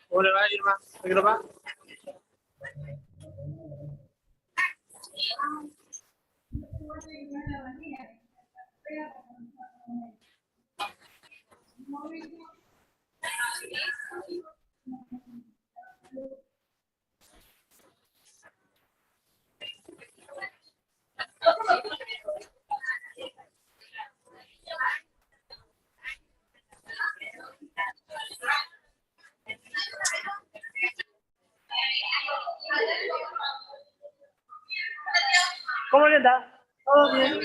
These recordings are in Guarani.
¿Cómo le va, Irma? ¿Qué lo va? ¿Cómo le anda? ¿Todo bien?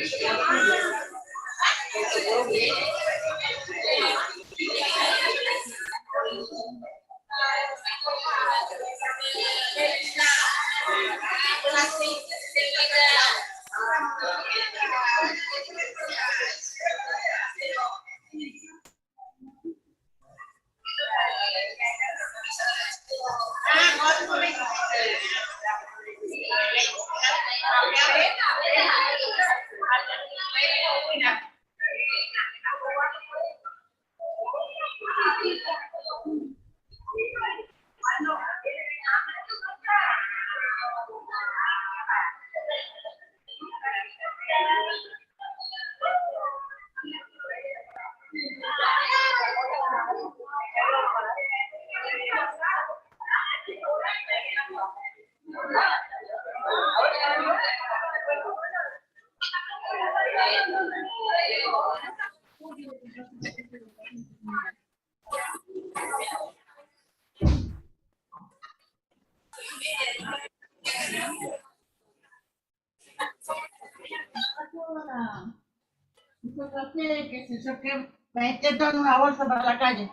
Qué sé yo qué, meté todo en una bolsa para la calle.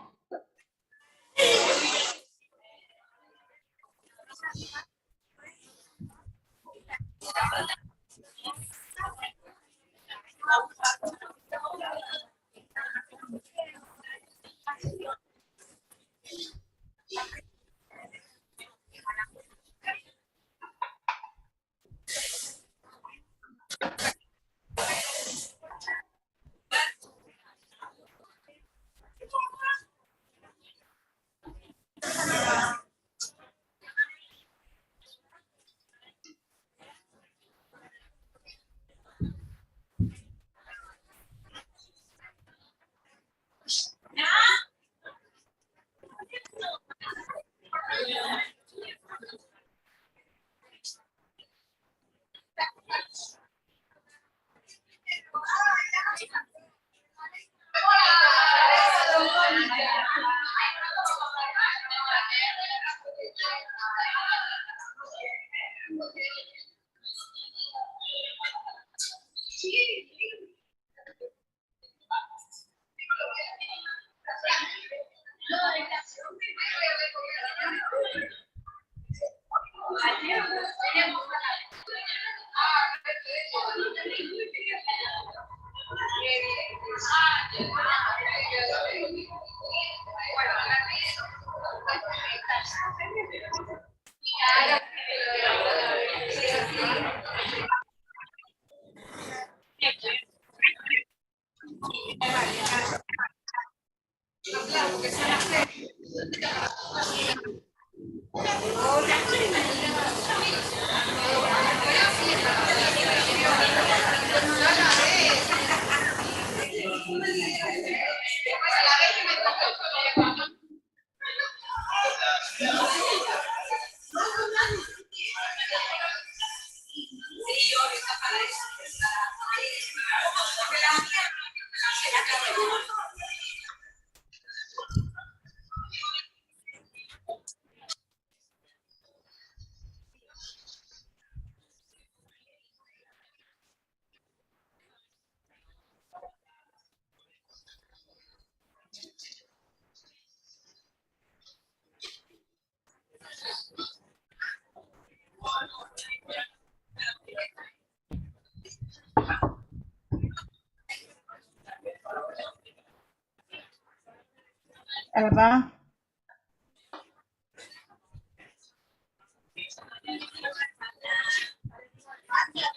Alba.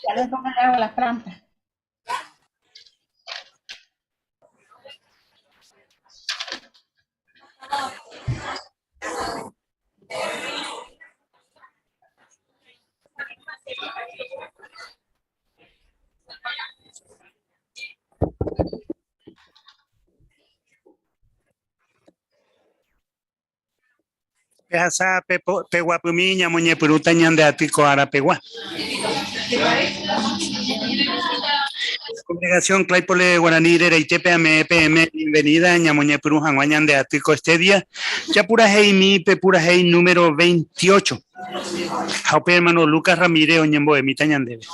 Ya les pongo el agua a las plantas. Pehasa peguapymi ñamoñepyrũta ñande aty ko ára pegua. Congregación Claypole Guarani reraitépe ame'ẽ peẽme bienvenida ñamoñepyrũ hag̃ua ñande aty ko este día. Japuraheimi pe purahéi número 28. Ha upe hermano Lucas Ramírez oñembo'emíta ñandéve.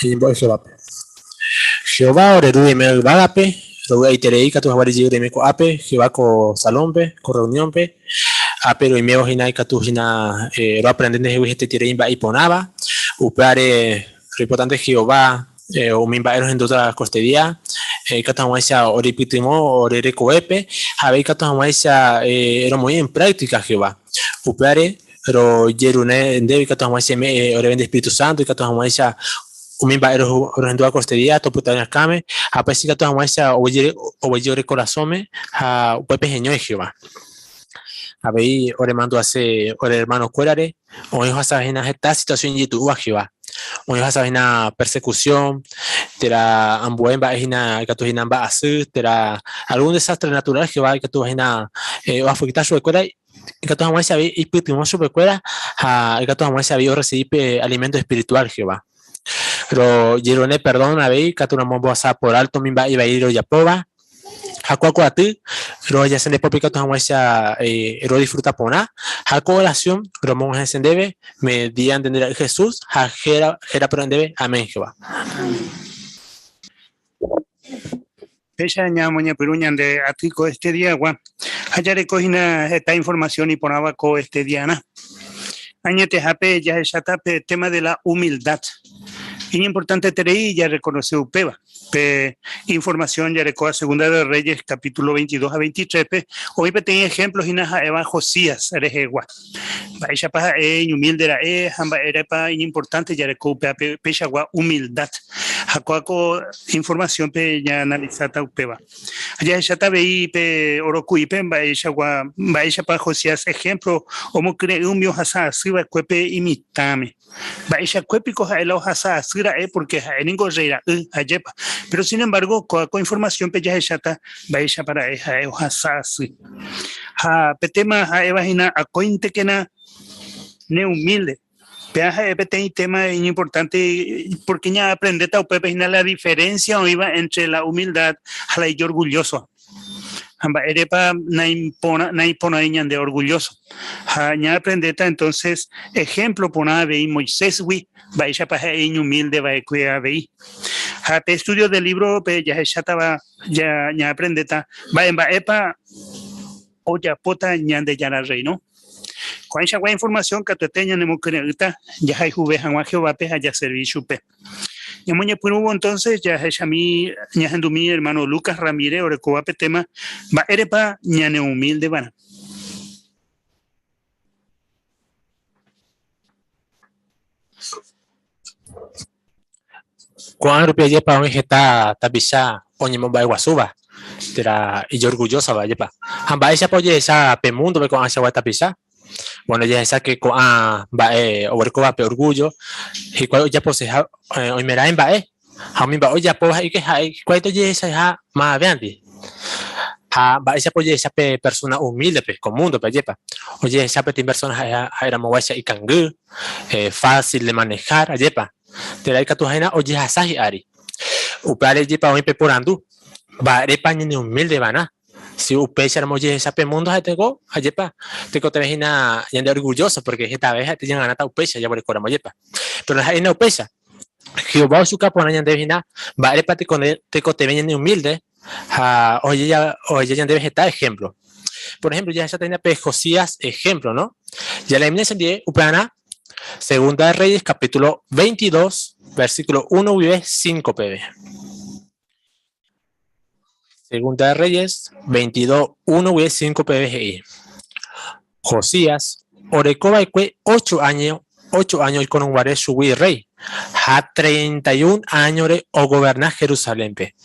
Ñañembo'e Jehovápe. Jehová ore Ru reime yvágape, rovy'aiterei ikatu hag̃ua rejey reime ko'ápe, Jehová ko salónpe, ko reuniónpe. Ápe roimévo hína ikatu hína roaprende ndehegui hetaiterei mba'e iporãva. Upévare roipotánte Jehová umi mba'e rohendúta kostedia, ikatu hag̃uáicha oreipytyvõ ore rekovépe ha avei ikatu hag̃uáicha romoĩ en práctica Jehová. Upévare Rojerure ndéve ikatu hag̃uáicha eme'ẽ oréve nde Espíritu Santo, ikatu hag̃uáicha umi mba'e rohendúva kostedia topyta ore akãme, ha upéicha ikatu hag̃uáicha oguejy ore korasõme ha upépe heñói Jehová. Avei oremandu'ase ore hermano-kuérare, oĩ ohasava hína heta situación ijetu'úva Jehová. Oĩ ohasava hína persecución, térã ambue mba'e hína ikatu hína mba'asy, térã algún desastre natural Jehová ikatúva hína oafecta chupekuéra ikatu hag̃uáicha avei ipytyvõ chupekuéra ha ikatu hag̃uáicha avei orresivi pe alimento espiritual Jehová. Rojerure perdón avei ikatu romombohasa por alto umi mba'e ivai rojapóva ha ko aty rohejase nde pópe ikatu hag̃uáicha rodisfruta porã ha ko oración romog̃uahẽse ndéve mediante nde ra'y Jesús ha héra hérape ndéve. Amén Jehová. Péicha ñamoñepyrũ ñande aty ko este diagua ha jareko hína heta información iporãva ko este diarã. Añetehápe jahecháta pe tema de la humildad. Iñimportanteterei jarrekonoce upéva. Pe información jarekóva Segunda de Reyes capítulo 22 ha 23-pe oĩ peteĩ ejemplo hína ha'éva Josías rehegua. Mba'éichapa ha'e iñumílde ra'e ha mba'érepa iñimportánte jareko upéva peichagua humildad. Ha kóa ko informasiónpe ñaanalisáta upéva. Ha jahecháta avei pe oroku'ípe mba'eichagua mba'éichapa Josías ehémplo omokyre'ỹ umi ohasa asy va'ekuépe imitãme. Mba'eichakue piko ha'e la ohasa asy ra'e pórke ha'e ningo rréi ra'y, ajépa. Péro sin embargo, kóa ko informasiónpe jahecháta mba'éichapa ra'e ha'e ohasa asy. Ha pe téma ha'éva hína akóintekena neumílde. Péva ha'e peteĩ téma iñimportánte pórke ñaaprendéta upépe hína la diferénsia oĩva éntre la umildad ha la ijorgullósova. Ha mba'érepa naiporãi ñande orgullóso. Ha ñaaprendéta entonces ehémplo porã avei Moisésgui, mba'éichapa ha'e iñumílde va'ekue avei. Ha pe estúdio de lívrope jahechátava ñaaprendéta mba'e mba'épa ojapóta Ñandejára Rréino. Ko'ãichagua informasión katuete ñanemokyre'ỹta jahayhuve hag̃ua Jehovápe ha jaservi chupe. Ñamoñepyrũvo entonces jahechami ñahendumi ermáno Lucas Ramírez orekóva pe téma Mba'érepa ñaneumílde va'erã. Ko'ág̃a rupi ajépa oĩ heta tapicha oñemomba'eguasúva térã ijorgullósava ajépa. Ha mba'éichapa ojehecha pe múndope ko'ãichagua tapicha? Bueno, jahecha ke ko'ã mba'e oguerekóva pe orgullo, hikuái ojaposeha oimeraẽ mba'e ha umi mba'e ojapóva he'íke ha'e hikuái ndojehechaiha mave'ãndi. Ha mba'éichapa ojehecha pe persona humilde-pe ko mundo-pe, ajépa? Ojehecha peteĩ persona ha'eha ha'eramoguáicha ikangy, fácil de manejar, ajépa? Térã ikatu ha'éna ojehasa hi'ári. Upévare jepa oĩ pe porandu, Mba'érepa ñaneumílde va'erã? Si upéicharamo ojehecha pe mundo ha'etéko, ajépa? Tekotevẽ hína ñande orgulloso porque hetave ha'ete ñaganáta upéicha jaguerekóramo, ajépa? Péro ndaha'éina upéicha. Jehová ochuka porã ñandéve hína mba'érepa tekotevẽ ñaneumílde ha oheja ñandéve heta ehémplo. Por ehémplo, jahecháta hína pe Josías ehémplo, no? Jaleemína chendive upearã Segunda de Reyes capítulo 22, versículo 1 guive 5 peve. Segunda de Reyes 22, 1 guive 5 peve he'i. Josías oreko va'ekue 8 áño, 8 áño oikórõ guare chugui rréi, ha 31 áñore ogoverna Jerusalénpe.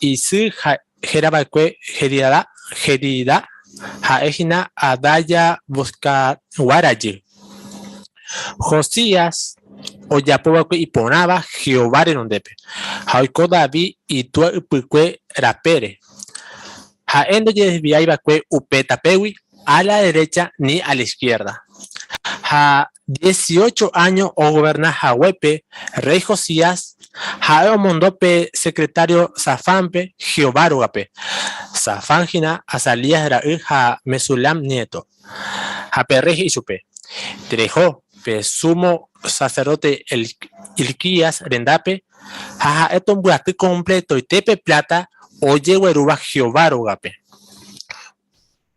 Isy héra va'ekue Jedidá, Jedidá, ha'e hína Adaya Boscatgua rajy. Josías ojapo va'ekue iporãva Jehová renondépe, ha oiko David itúa ypykue rapére. Ha'e ndojedesviái va'ekue upe tapégui a la derécha ni a la iskiérda. Ha dieciocho áño ogoverna haguépe rréi Josías, ha'e omondo pe sekretário Safánpe Jehová rógape. Safán hína Azalías ra'y ha Mesulam niéto. Ha pe rréi he'i chupe, Tereho pe súmo saserdóte Hilquías rendápe ha ha'e tombyaty kompletoite pe pláta ojeguerúva Jehová rógape.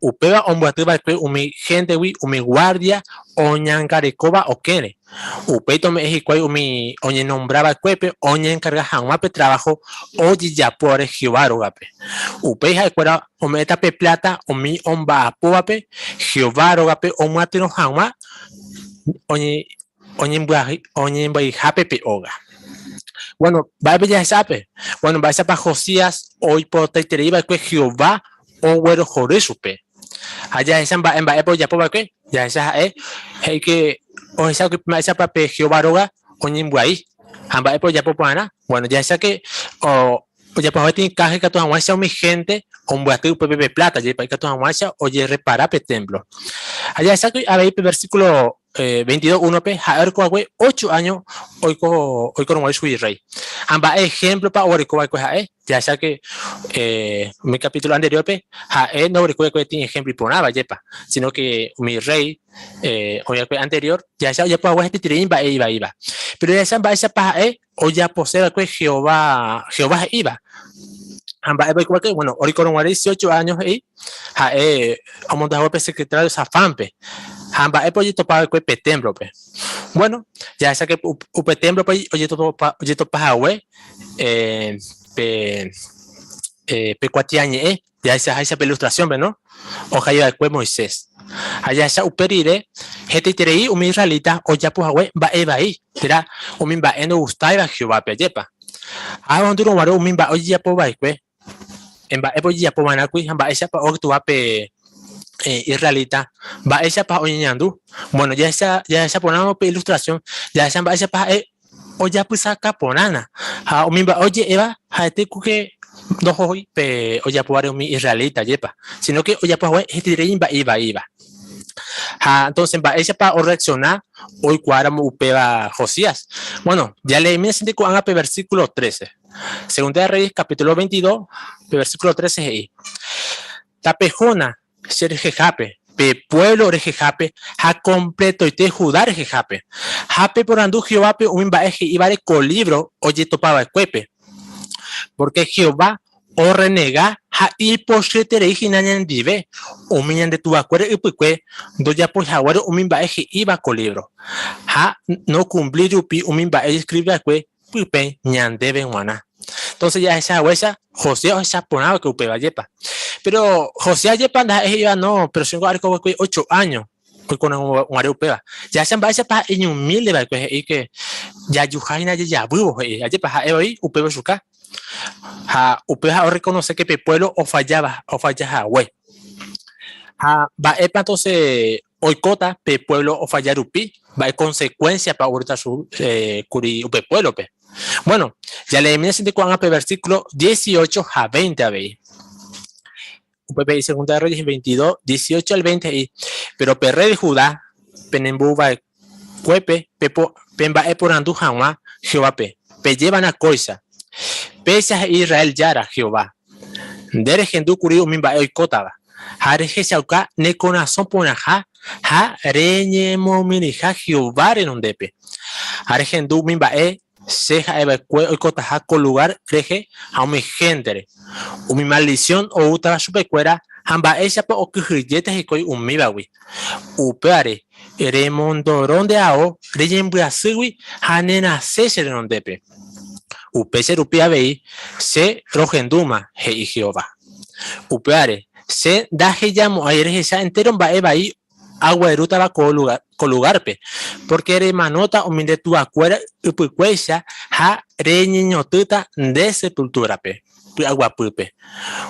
Upéva ombyaty va'ekue umi héntegui umi guárdia oñangarekóva okẽre. Upéi tome'ẽ hikuái umi oñenombra va'ekuépe oñenkarga hag̃ua pe traváho ojejapóvare Jehová rógape. Upéi ha'ekuéra ome'ẽta pe pláta umi omba'apóvape Jehová rógape omyatyrõ hag̃ua oñembyaihápe pe óga. Bueno, mba'épa jahecha ápe? Bueno, mba'éichapa Josías oipotaiterei va'ekue Jehová oguerohory chupe. Ha jahecha mba'e mba'épa ojapo va'ekue, jahecha ha'e he'i ke ohecha mba'éichapa pe Jehová róga oñembyai ha mba'épa ojapo porãrã. Bueno, jahecha ke ojapo hague peteĩ káha ikatu hag̃uáicha umi hénte ombyaty upépe pe pláta, jepa ikatu hag̃uáicha ojerrepara pe témplo. Ha jahecha avei pe versíkulo 22 1-pe ha'e oreko hague ocho áño oiko oikórõ guare chugui rréi. Ha mba'e ehémplopa oguereko va'ekue ha'e? Jahecha ke umi kapítulo anteriórpe ha'e ndoguerekói va'ekue peteĩ ehémplo iporãva, ajépa, síno ke umi rréi oĩ va'ekue anteriór jahecha ojapo hague hetaiterei mba'e ivaíva. Péro jahecha mba'éichapa ha'e ojapose va'ekue Jehová, Jehová he'íva. Ha mba'épa oiko va'ekue? Bueno, orekórõ guare 18 áño he'i ha'e omondo hague pe sekretário Safánpe. Ha mba'épa ojetopa va'ekue pe témplope? Bueno, jahecha ke upe témplope ojetopa, ojetopa hague eh, pe, eh, pe kuatiañe'ẽ Jahechaháicha pe ilustrasiónpe, no? Ohai va'ekue Moisés. Ha jahecha upe rire hetaiterei umi israelita ojapo hague mba'e vai, térã umi mba'e ndogustáiva Jehovápe, ajépa? Ha ohendúrõ guare umi mba'e ojejapo va'ekue, mba'épa ojejapo va'erãkuri ha mba'éichapa oaktua pe israelita, mba'éichapa oñeñandu? Bueno, jahecha, jahecha porãvo pe ilustrasión, jahecha mba'éichapa ha'e ojapysaka porãna, ha umi mba'e oje'éva ha'ete ku ke ndohói pe ojapóvare umi israelita, ajépa, sino ke ojapo hague heterei mba'e ivaíva. Ha entonces mba'éichapa orreacciona oikuaáramo upéva Josías? Bueno, jaleemína chente ko'ág̃a pe versículo 13. Segunda de Reyes capítulo 22, pe versículo 13 he'i, Tapehóna che rehehápe, pe puévlo rehehápe ha kompletoite Judá rehehápe. Ha peporandu Jehovápe umi mba'e he'ívare ko lívro ojetopa va'ekuépe. Pórke Jehová orrenega ha ipochyeterei hína ñanendive, umi ñande tuvakuéra ypykue ndojapói haguére umi mba'e he'íva ko lívro, ha nokumplíri rupi umi mba'e ojeskrivi va'ekue pype ñandéve g̃uarã. Entonces jahecha haguéicha, José ohecha porã va'ekue upéva, ajépa. Péro José ajépa ndaha'éi he'íva no, péro chéngo areko va'ekue ocho áño oikorõ guare upéva. Jahecha mba'éichapa ha'e iñumílde va'ekue he'i ke jajuha hína jejavývo he'i, ajépa ha'e voi upéva ochuka. Ha upéva ha'e orrekonose ke pe puévlo ofalláva, ofalla hague. Ha mba'épa entonces oikóta pe puévlo ofalla rupi? Mba'e konsekuénsiapa oguerúta kuri upe puévlope? Bueno, jaleemína chente ko'ág̃a pe versíkulo 18 ha 20 avei. Upépe he'i Segunda de Reyes 22, 18 al 20 he'i, Péro pe rréi de Judá penembou va'ekuépe pemba'eporandu hag̃ua Jehovápe, pejéva'erã kóicha, 'Péicha he'i Israel Jára Jehová, Nde rehendu kuri umi mba'e oikótava, ha rehechauka ne korasõ porãha ha reñemomirĩha Jehová renondépe. Ha rehendu umi mba'e che ha'e va'ekue oikotaha ko lugár rehe ha umi héntere, umi maldisión oútava chupekuéra ha mba'éichapa okyhyjéta hikuái umívagui. Upévare, remondoro nde ao reñembyasýgui ha nerasẽ che renondépe. Upéicha rupi avei che rohendúma, he'i Jehová. Upévare, che ndahejamo'ãi rehecha entéro mba'e vai aguerútava ko lugárpe, pórke remanóta umi nde tuakuéra ypykuéicha ha reñeñotỹta nde sepultúrape py'aguapýpe.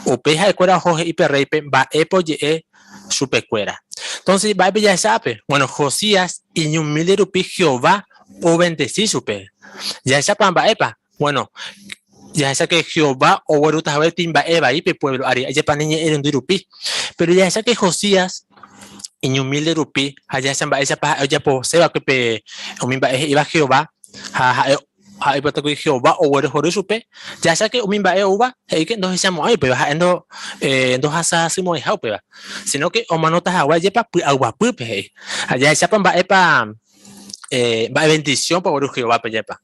Upéi ha'ekuéra oho he'i pe rréipe mba'épa oje'e chupekuéra. Entonces, mba'épa jahecha ápe? Bueno, Josías iñumílde rupi Jehová ovendesi chupe. Jahechápa mba'épa? Bueno, jahecha ke Jehová oguerúta hague peteĩ mba'e vai pe puévlo ári, ajépa neñe'ẽrendy rupi. Péro jahecha ke Josías iñumílde rupi ha jahecha mba'éichapa ha'e ojapose va'ekue pe umi mba'e he'íva Jehová ha ha'e ha oipota kuri Jehová oguerohory chupe, jahecha ke umi mba'e oúva he'i ke ndohechamo'ãi upéva, ha'e ndo eh, ndohasahasymo'ãiha upéva, sino ke omanóta hague ajépa py'aguapýpe he'i. Ha jahechápa mba'épa eh, mba'e bendiciónpa ogueru Jehovápe ajépa.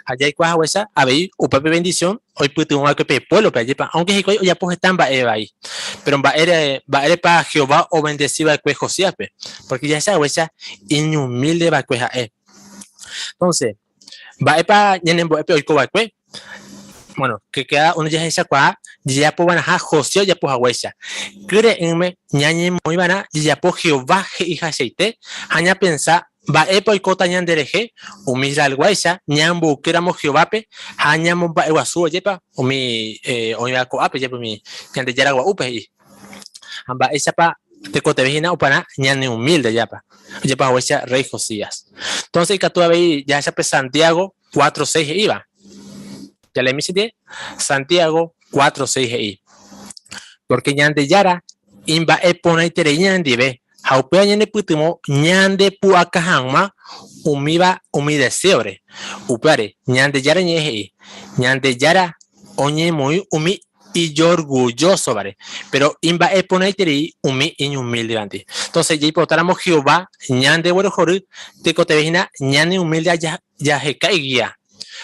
Ha jaikuaa haguéicha avei upépe bendición oipytyvõ va'ekue pe puévlope ajépa, aunque hikuái ojapo heta mba'e vai. Péro mba'ére mba'érepa Jehová ovendesi va'ekue Josíaspe? Pórke jahecha haguéicha iñumílde va'ekue ha'e. Entonces, mba'épa ñanembo'épe oiko va'ekue? Bueno, que cada uno jahechakuaa jajapo va'erãha José ojapo haguéicha. Kyre'ỹme ñañemoĩ va'erã jajapo Jehová he'ihachaite ha ñapensa mba'épa oikóta ñanderehe umi Israelguáicha ñamboykéramo Jehovápe ha ñamomba'eguasu ajépa umi eh, oĩva ko'ápe, jepe umi Ñandejára gua'úpe he'i. Ha mba'éichapa tekotevẽ hína upearã ñaneumílde jápa, ojepa haguéicha rréi Josías. Entonces ikatu avei jahecha pe Santiago 4:6 he'íva. Jaleemi chendive, Santiago 4:6 he'i, Pórke Ñandejára imba'e porãiterei ñanendive ha upéva ñanepytyvõ ñandepu'aka hag̃ua umíva umi deséore. Upévare, Ñandejára Ñe'ẽ he'i, Ñandejára oñemoĩ umi ijorgullósovare, péro imba'e porãiterei umi iñumíldevandi. Entonces, jaipotáramo Jehová ñandeguerohory, tekotevẽ hína ñaneumílde jaheka igía.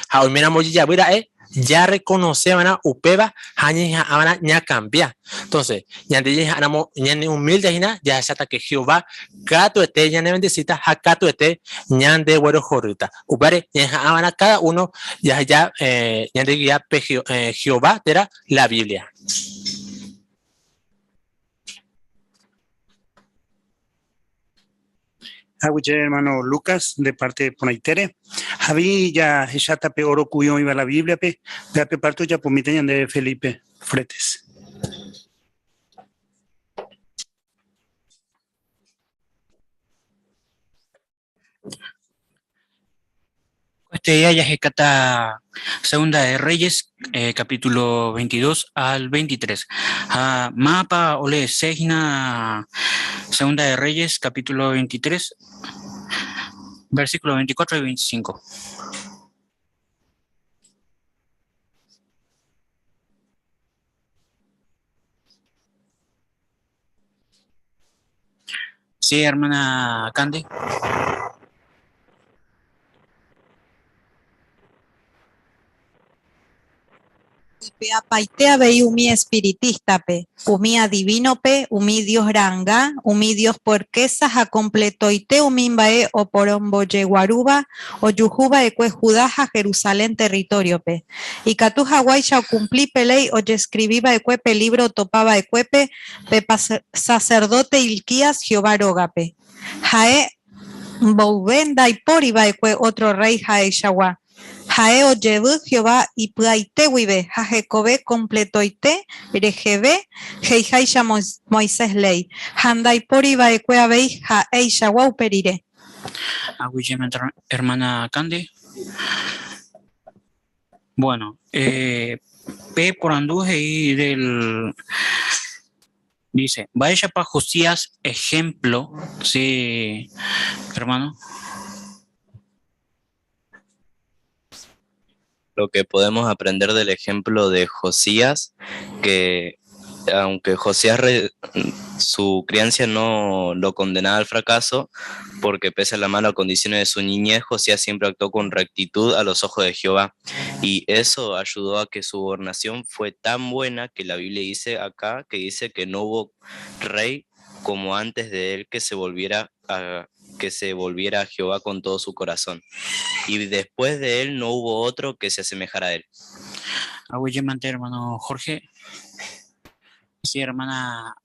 Ha oiméramo jejavy ra'e, jarrekonose va'erã upéva ha ñañeha'ã va'erã ñakambia. Entonces, ñande ñañeha'ãramo ñaneumílde hína, jahecháta ke Jehová katuete ñanevendesíta ha katuete ñandeguerohorýta. Upévare ñañeha'ã va'erã káda uno jaheja ñandeguia pe Jehová térã la Biblia. Aguyje hermano Lucas de parte porãitére. Javi jahecháta pe oro ku'i oĩva la Biblia-pe, péva pe parte ojapomíta ñandéve Felipe Fretes. Este día jahekata Segunda de Reyes, eh, capítulo 22 al 23. Ha mávapa oleese hína Segunda de Reyes, capítulo 23, versículo 24 y 25. Sí, hermana Candy. Oipe'apaite avei umi espiritístape, umi adivínope, umi dios ra'anga, umi dios puerkésa ha kompletoite umi mba'e oporombojeguarúva ojuhu va'ekue Judá ha Jerusalén territóriope. Ikatu haguáicha okumpli pe léi ojeskrivi va'ekue pe lívro otopa va'ekuépe pe saserdóte Hilquías Jehová rógape. Ha'e mboyve ndaipóri va'ekue ótro rréi ha'eichagua. Ha'e ojevy Jehová ipy'aite guive ha hekove kompletoite reheve he'iháicha Moisés léi, ha ndaipóri va'ekue avei ha'eichagua upe rire. Aguyjémente hermana Candy. Bueno, eh, pe porandu he'i del dice, mba'éichapa Josías ejemplo, sí, hermano? Lo que podemos aprender del ejemplo de Josías, que aunque Josías su crianza no lo condenaba al fracaso, porque pese a la mala condición de su niñez, Josías siempre actuó con rectitud a los ojos de Jehová. Y eso ayudó a que su gobernación fue tan buena que la Biblia dice acá, que dice que no hubo rey como antes de él que se volviera a, que se volviera a Jehová con todo su corazón. Y después de él no hubo otro que se asemejara a él. Aguyjémante, hermano Jorge. Sí, hermana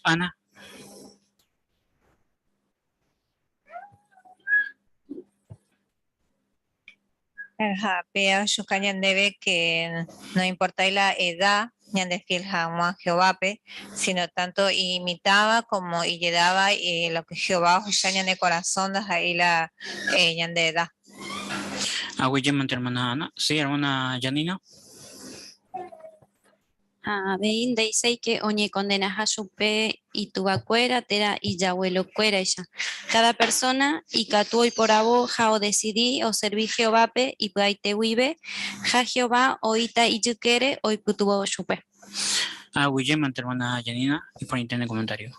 Ana. Ha péa ochuka ñandéve que no importái la edad ñande fiel hag̃ua Jehovápe, sino tanto imitãva como ijedáva lo que Jehová ohecha ñane korasõ ndaha'éi la ñande edad. Aguyjémante hermana Ana. Sí, hermana Janina. Ha avei nde'iséike oñekondenaha chupe ituvakuéra térã ijavuelokuéraicha. Káda persóna ikatu oiporavo ha odesidi oservi Jehovápe ipy'aite guive, ha Jehová oĩta ijykére oipytyvõvo chupe. Aguyjémante hermana Janina iporãite ne comentario.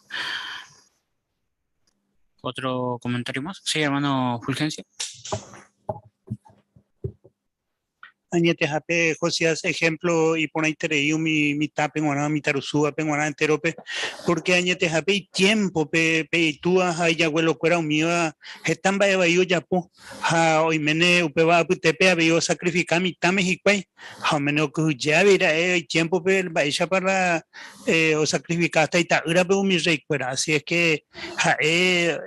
Otro comentario más? Sí, hermano Fulgencio. Añetehápe Josías ehémplo iporãiterei umi mitãpe g̃uarã, mitãrusúvape g̃uarã entérope, pórke añetehápe itiémpope pe itúa ha ijaguelokuéra umíva heta mba'e vai ojapo, ha oiméne upéva apytépe avei osakrifika mitãme hikuái, ha oiméne okyhyje avei ra'e itiémpope mba'éichapa la osakrifika hasta ita'ýrape umi rreikuéra. Asi es ke ha'e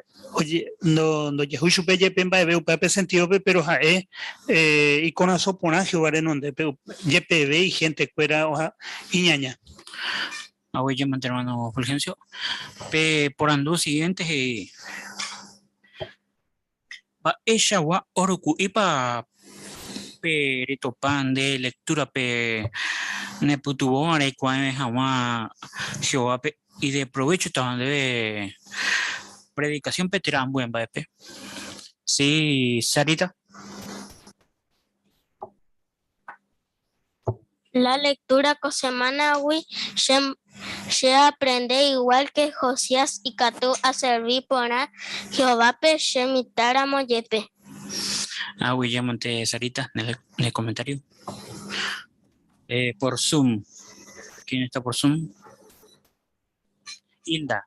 Ndojehúi chupe jepe mba'eve upévape sentídope, péro ha'e ikorasõ porã Jehová renondépe, jepeve ihéntekuéra iñaña. Aguyjémante hermano Fulgencio. Pe porandu siguiente he'i, Mba'eichagua oroku'ípa pe retopa nde lectura-pe nepytyvõva reikuaa'ỹve hag̃ua Jehovápe ideprovéchotava ndéve predicación-pe térã ambue mba'épe? Sí, Sarita. La lectura ko semana-gui che, che aaprende igual ke Josías ikatu aservi porã Jehovápe che mitãramo jepe. Aguyjémante Sarita ne comentario. Eh, por Zoom. ¿Quién está por Zoom? Hilda.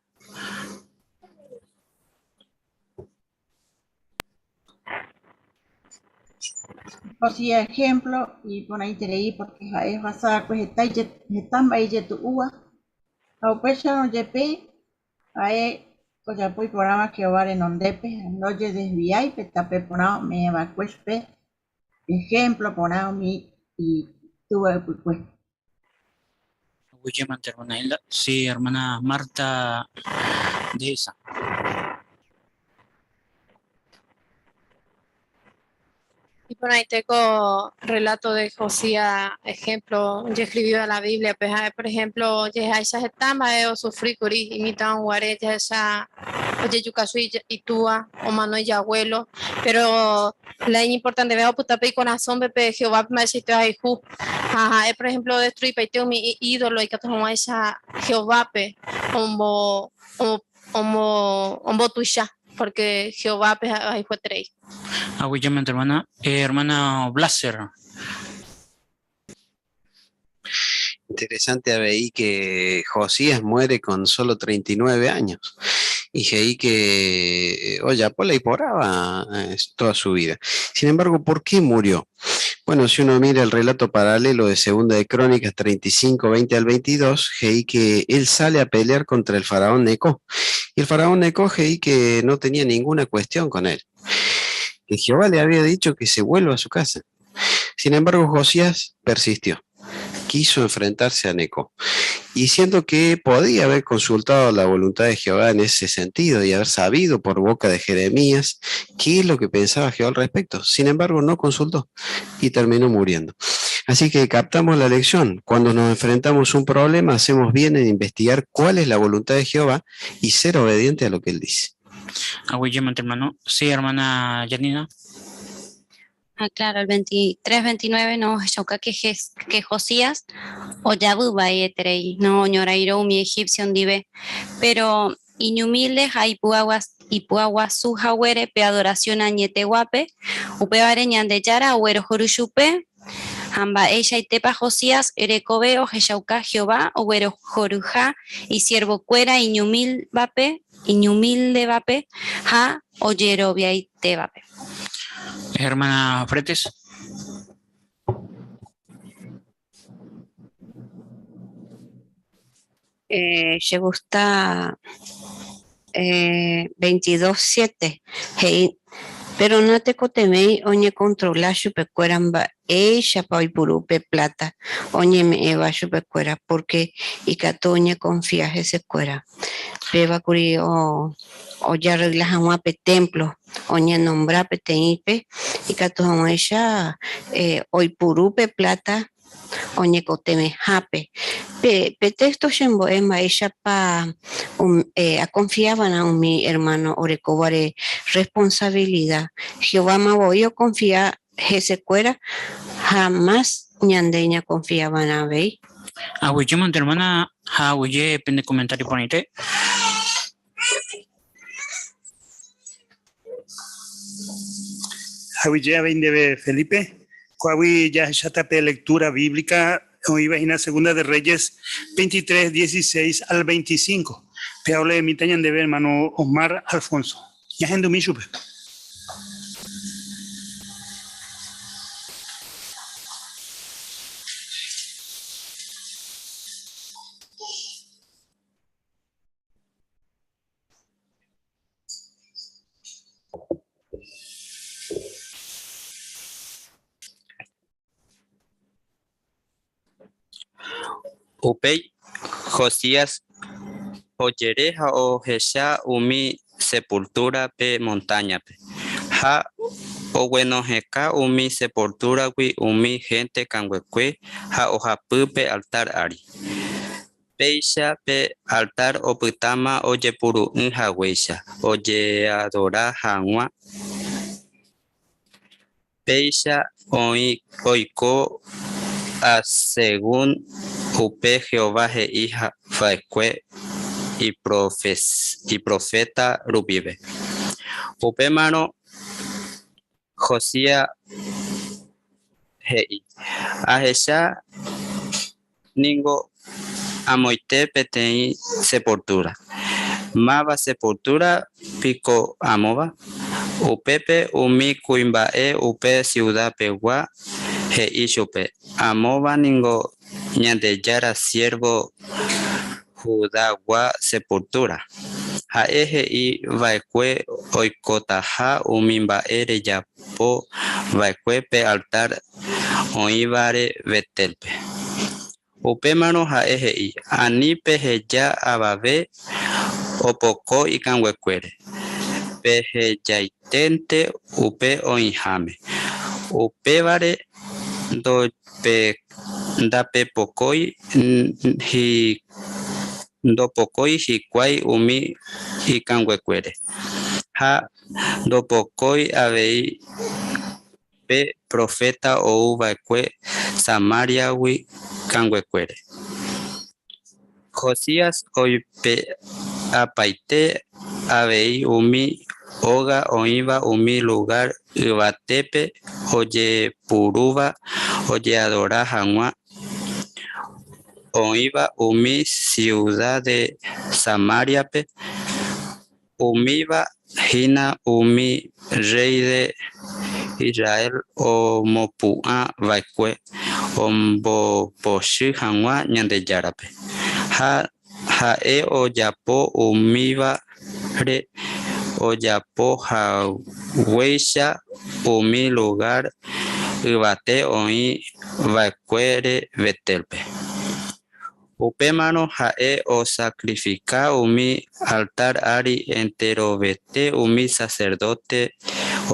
Josías ejemplo iporãiterei porque ha'e ohasa'akue heta heta mba'e ijetu'úva ha upéicharõ jepe ha'e ojapo iporãva Jehová renondépe ha ndojedesviái pe tape porã ome'ẽva'ekue chupe ejemplo porã umi itúva ypykue. Aguyjémante hermana Hilda. Sí, hermana Marta Dehesa. Iporãite ko relato de Josías ejemplo ojescribíva la Biblia-pe ha'e, por ejemplo, ojeheháicha heta mba'e osufri kuri imitãguare jahecha ojejuka chugui itúa, omano ijaguélo, péro la iñimportantevéva opyta pe ikorasõme pe Jehovápe mba'eichaite ohayhu. Ha ha'e, por ejemplo, odestruipaite umi ídolo ikatu hag̃uáicha Jehovápe ombo ombotuicha, pórke Jehovápe ha'e ohayhueterei. Aguyjémante hermana. Hermana Blaser. Interesante avei que Josías muere con solo 39 años y he'i que ojapo la iporãva toda su vida. Sin embargo, ¿por qué murió? Bueno, si uno mira el relato paralelo de Segunda de Crónicas 35, 20 al 22, he'i que él sale a pelear contra el faraón Necó. Y el faraón Necó he'i que no tenía ninguna cuestión con él. Que Jehová le había dicho que se vuelva a su casa. Sin embargo, Josías persistió. Quiso enfrentarse a Necó. Y siendo que podía haber consultado la voluntad de Jehová en ese sentido y haber sabido por boca de Jeremías qué es lo que pensaba Jehová al respecto. Sin embargo, no consultó y terminó muriendo. Así que captamos la lección. Cuando nos enfrentamos a un problema, hacemos bien en investigar cuál es la voluntad de Jehová y ser obediente a lo que él dice. Aguyjémante, hermano. Sí, hermana Janina. Ah, claro, el 23, 29 no, ohechauka que, que Josías ojavy vaieterei, no oñorairõ umi egipcio ndive, pero iñumilde ha ipy'aguasu haguére pe adoración añeteguápe, upévare Ñandejára oguerohory chupe, ha mba'eichaitépa Josías rekove ohechauka Jehová oguerohoryha isiervokuéra iñumílvape, iñumíldevape ha ojeroviaitévape. Hermana Fretes. Eh, che gusta eh, 22.7 he'i péro natekotevẽi oñekontrola chupekuéra mba'éichapa oipuru pe pláta oñeme'ẽva chupekuéra pórke ikatu oñekonfia hesekuéra. Péva kuri ojarregla hag̃ua pe témplo, oñenombra peteĩpe ikatu hag̃uáicha oipuru pe pláta oñekotevẽhápe. Pe téxto chembo'e mba'éichapa akonfia va'erã umi ermáno orekóvare rresponsavilida. Jehováma voi okonfia hesekuéra ha mas ñande ñakonfia va'erã avei. Aguyjémante hermana ha aguyje pende comentario porãite. Aguyje avei ndéve Felipe. Ko'águi jahecháta pe lectura bíblica oĩva hína Segunda de Reyes 23, 16 al 25. Péva oleemíta ñandéve hermano Osmar Alfonso. Ñahendumi chupe. Upéi. Josías ojere ha ohecha umi sepultura pe montaña-pe, ha oguenohẽka umi sepultura-gui umi hénte kanguekue ha ohapy pe altar ári. Péicha pe altar opytáma ojepuru'ỹ haguéicha ojeadora hag̃ua. Péicha oĩ oiko asegún upe Jehová he'i va'ekue iproféta rupive. Upémarõ Josías he'i, Ahecha ningo amoite peteĩ sepultura. Máva sepultura piko amóva? Upépe umi kuimba'e upe siudapegua he'i chupe, Amóva ningo Ñandejára siérvo Judagua sepultúra. Ha'e he'i va'ekue oikotaha umi mba'e rejapo va'ekue pe altár oĩvare Betélpe. Upémarõ ha'e he'i, Ani peheja avave opoko ikanguekuére, pehejaiténte upe oĩháme. Upévare ndopokói hikuái umi ikanguekuére, ha ndopokói avei pe proféta ou va'ekue Samáriagui kanguekuére. Josías oipe'apaite avei umi óga oĩva umi lugár yvatépe ojepurúva ojeadora hag̃ua, oĩva umi siuda de Samáriape, Umíva hína umi rréi de Israel omopu'ã va'ekue ombopochy hag̃ua Ñandejárape. Ha ha'e ojapo umívare ojapo haguéicha umi lugár yvate oĩ va'ekuére Betélpe. Upémarõ ha'e osakrifika umi altár ári enterovete umi saserdóte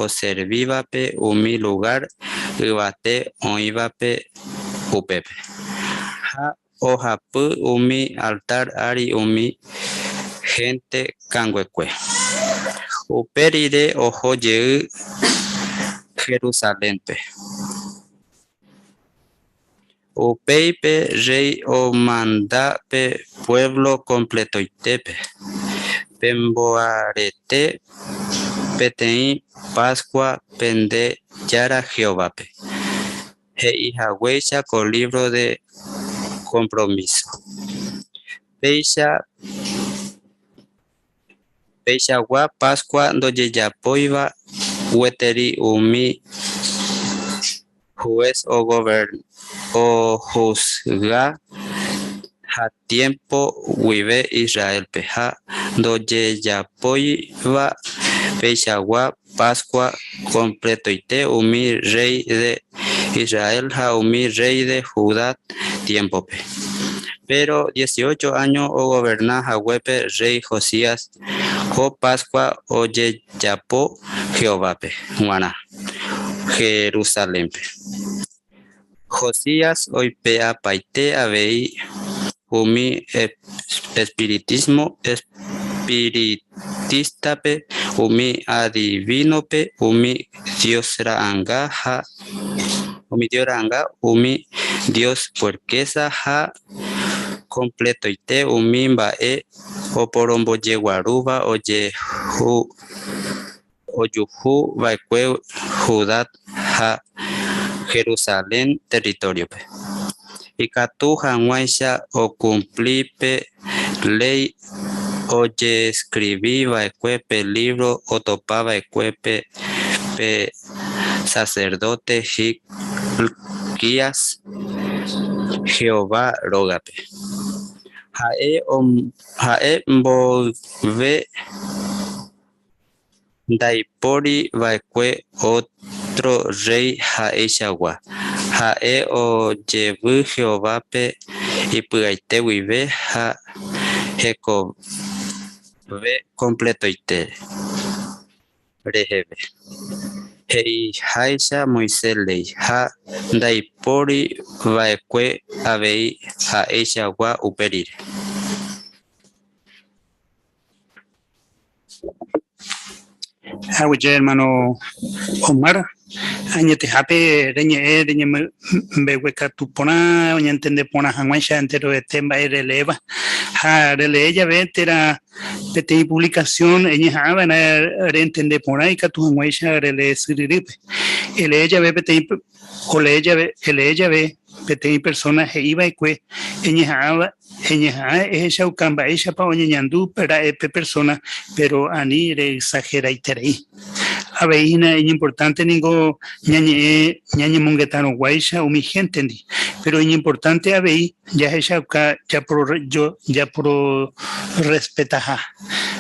oservívape umi lugár yvate oĩvape upépe, ha ohapy umi altár ári umi hénte kanguekue. Upe rire oho jey Jerusalénpe. Upéi pe rréi omanda pe puévlo kompletoitépe, Pemboarete peteĩ Páskua pende Jára Jehovápe, he'i haguéicha ko lívro de kompromíso. Péicha Peichagua Páskua ndojejapóiva gueteri umi hués ohusga ha tiémpo guive Israélpe, ha ndojejapóiva peichagua Páskua kompletoite umi rréi de Israel ha umi rréi de Judá tiémpope. Péro dieciocho áño ogoverna haguépe rréi Josías, ko Páskua ojejapo Jehovápe g̃uarã Jerusalénpe. Josías oipe'apaite avei umi espiritísmo espiritístape, umi adivínope, umi dios ra'anga ha umi dios ra'anga, umi dios puerkésa ha kompletoite umi mba'e oporombojeguarúva ojehu ojuhu va'ekue Judá ha Jerusalén territóriope, ikatu hag̃uáicha okumpli pe léi ojeskrivi va'ekue pe lívro otopa va'ekuépe pe saserdóte Hilquías Jehová rógape. Ha'e mboyve Ndaipóri va'ekue ótro rréi ha'eichagua. Ha'e ojevy Jehovápe ipy'aite guive ha hekove kompletoite reheve, he'iháicha Moisés léi, ha ndaipóri va'ekue avei ha'eichagua upe rire. Aguyje hermano Omar, añetehápe reñe'ẽ reñembeguekatu porã, oñentende porã hag̃uáicha enterovete mba'e releéva. Ha relee jave térã peteĩ publicación eñeha'ãva'erã rentende porã ikatu hag̃uáicha relee syryrýpe. Elee jave peteĩ olee jave elee jave peteĩ persona he'iva'ekue eñeha'ãva eñeha'ã ehechauka mba'éichapa oñeñandu ra'e pe persona péro ani reexageraiterei. Avei hína iñimportánte ningo ñañe'ẽ ñañemongetarõguáicha umi héntendi, péro iñimportánte avei jahechauka japororrespetaha.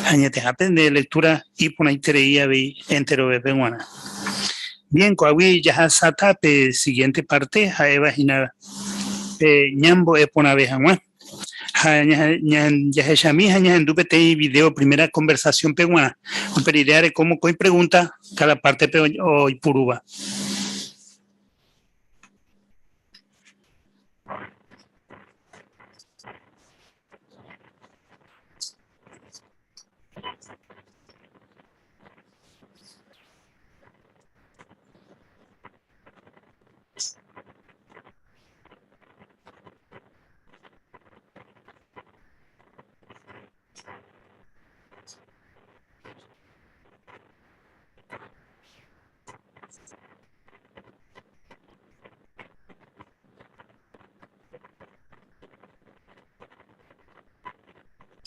Añetehápe nde lectura iporãiterei avei enterovépe g̃uarã. Bien, ko'águi jahasáta pe siguiente parte ha'éva hína pe ñambo'e porãve hag̃ua. Ha jahechami ha ñahendu peteĩ video primera conversación-pe g̃uarã. Upe rire areko mokõi pregunta cada parte-pe oipurúva.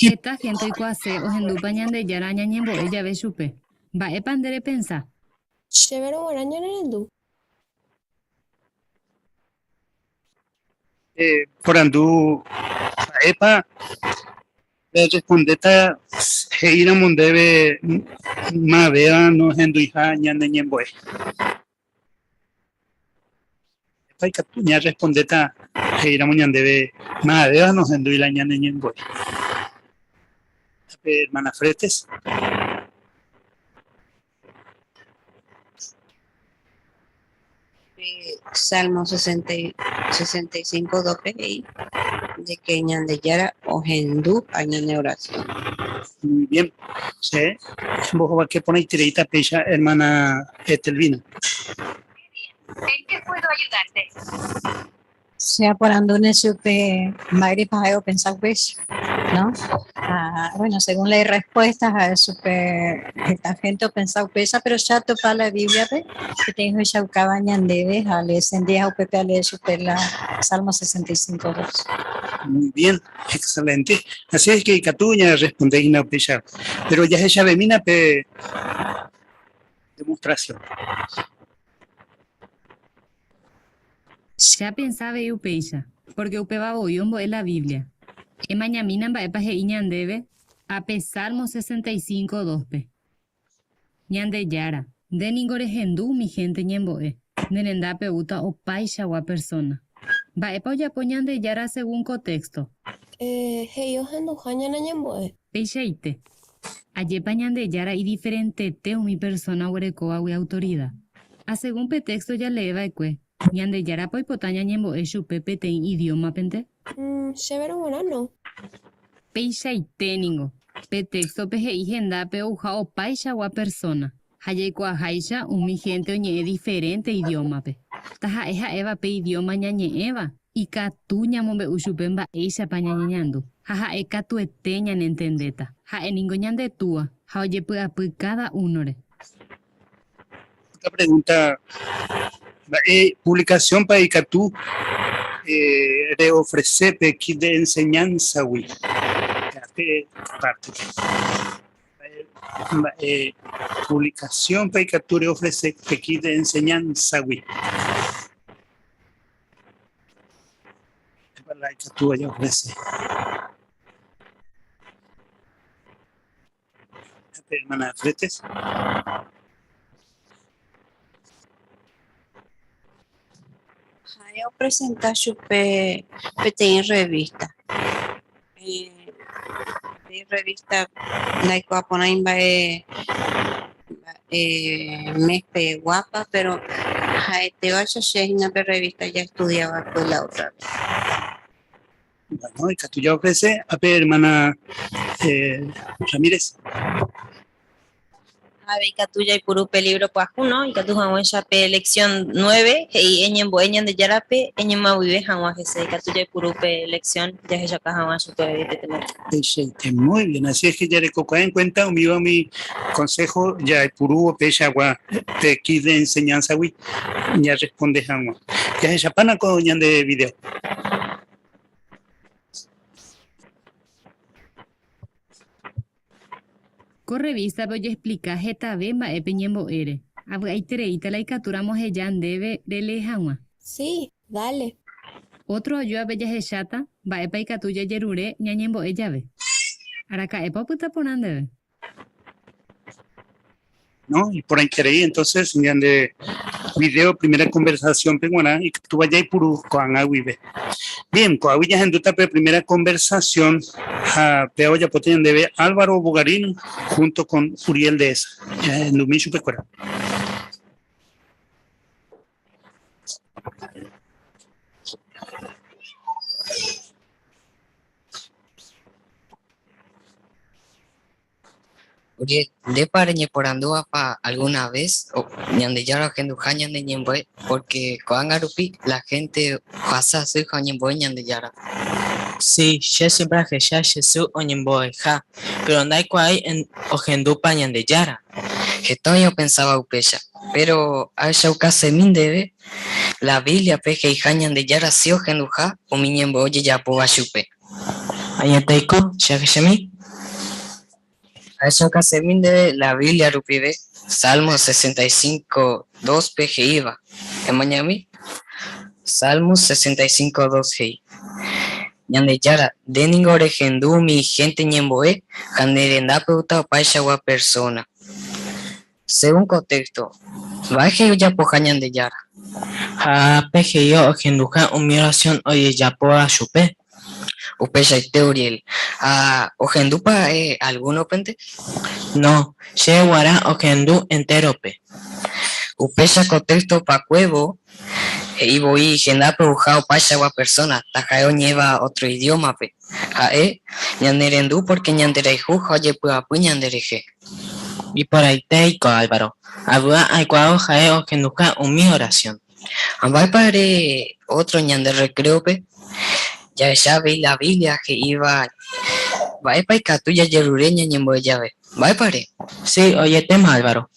Heta hénte oikuaase ohendúpa Ñandejára ñañembo'e jave chupe. Mba'épa nde repensa? Chéverõ g̃uarã ñanerendu. Porandu mba'épa rerrespondéta he'íramo ndéve mavéva nohenduiha ñane ñembo'e. Mba'épa ikatu ñarrespondéta he'íramo ñandéve mavéva nohendúi la ñane ñembo'e. Pe hermana Fretes. Salmo 65, 2 he'i de que Ñandejára ohendu a ñane oración. Muy bien. Che mbohovake porãitereíta péicha hermana Etelvina. ¿En qué puedo ayudarte? Che aporandúne chupe mba'érepa ha'e opensa upéicha, no? Ha, bueno, según la respuesta ha'e chupe heta gente opensa upéicha, pero che atopa la Biblia-pe peteĩ ohechaukáva ñandéve ha aleesendi ha upépe alee chupe la Salmo 65, 2. Muy bien, excelente. Así es que ikatu ñarresponde hína upéicha. Pero jahechavemína pe demostración. Che apensa avei upéicha, pórke upéva voi ombo'e la Biblia. Emañamína mba'épa he'i ñandéve ápe Salmo 65, 2-pe. Ñandejára, nde ningo rehendu umi hénte ñembo'e, ne rendápe oúta opaichagua persóna. Mba'épa ojapo Ñandejára según ko téxto? He'i ohenduha ñane ñembo'e. Peichaite. Ajépa Ñandejára idiferentete umi persóna oguerekóvagui autorida. Asegún pe téxto jalee va'ekue, Ñandejárapa oipota ñañembo'e chupe peteĩ idiómapente? Chéverõ g̃uarã no. Peichaite ningo, pe téxtope he'i hendápe ouha opaichagua persóna, ha jaikuaaháicha umi hénte oñe'ẽ diferénte idiómape. Taha'e ha'éva pe idióma ñañe'ẽva, ikatu ñamombe'u chupe mba'éichapa ñañeñandu, ha ha'e katuete ñanentendéta. Ha'e ningo ñande Túa, ha ojepy'apy káda únore. Otra pregunta, mba'e publicación-pa ikatu reofrece pe kit de enseñanza-gui? Pe parte-pe. Mba'e publicación-pa ikatu reofrece pe kit de enseñanza-gui? La ikatu jaofrece. Hermana Fretes. Ha'e opresenta chupe peteĩ revista. Peteĩ revista ndaikuaaporãi mba'e mba'e mes-peguápa, pero ha'etévaicha che hína pe revista jaestudia va'ekue la otra vez. Bueno, ikatu ja ofrece ápe hermana Ramírez. Avei ikatu jaipuru pe lívro pyahu, no? Ikatu hag̃uáicha pe lección 9 he'i eñembo'e Ñandejárape eñemoag̃uive hag̃ua hese. Ikatu jaipuru pe lección jahechauka hag̃ua chupe avei pe temática. Peichaite, muy bien. Así es que jarekokuaa en cuenta umíva umi consejo jaipurúvo peichagua pe kit de enseñanza-gui ñarresponde hag̃ua. Jahechapána ko ñande video. Ko rrevístape ojeexplika hetave mba'e pe ñembo'ére. Avy'aitereíta la ikatúramo aheja ndéve relee hag̃ua. Sí, dale. Ótro ajuape jahecháta mba'épa ikatu jajerure ñañembo'e jave. Araka'épa opyta porã ndéve? No, iporãiterei entonces ñande video primera conversación-pe g̃uarã ikatúva jaipuru ko'ág̃a guive. Bien, ko'águi ñahendúta pe primera conversación ha péva ojapóta ñandéve Álvaro Bogarín junto con Uriel Dehesa. Ñahendumi chupekuéra. Uriel, ndépa reñeporandúvapa alguna vez Ñandejára ohenduha ñane ñembo'e? Pórke ko'ág̃a rupi la hénte ohasa asy ha oñembo'e Ñandejárape. Si, che siémpre ahecha che sy oñembo'eha, péro ndaikuaái ohendúpa Ñandejára. Heta oĩ opensáva upéicha, péro ahechaukasemi ndéve la Bíbliape he'iha Ñandejára si ohenduha umi ñembo'e ojejapóva chupe. Añeteiko che ahechami. Ahechaukasemi ndéve la Biblia rupive Salmo 65, 2-pe he'íva. Emañami. Salmo 65, 2 he'i, Ñandejára, nde ningo rehendu umi hénte ñembo'e ha ne rendápe outa opaichagua persóna. Según ko téxto, mba'e he'i ojapoha Ñandejára? Ha pe he'i ohenduha umi orasión ojejapóva chupe. Upeichaite Uriel, ha ohendúpa ha'e algúnopente? No, che guarã ohendu entérope. Upéicha ko téxto opakuévo he'i voi hendápe ouha opaichagua persóna, taha'e oñe'ẽva ótro idiómape. Ha'e ñanerendu pórke ñanderayhu ha ojepy'apy ñanderehe. Iporãiteiko Álvaro, avy'a aikuaávo ha'e ohenduha umi oración. Ha mba'épa ere ótro ñande rrekréope? Jahecha avei la Biblia he'íva mba'épa ikatu jajerure ñañembo'e jave. Mba'épa ere? Sí, oietéma Álvaro.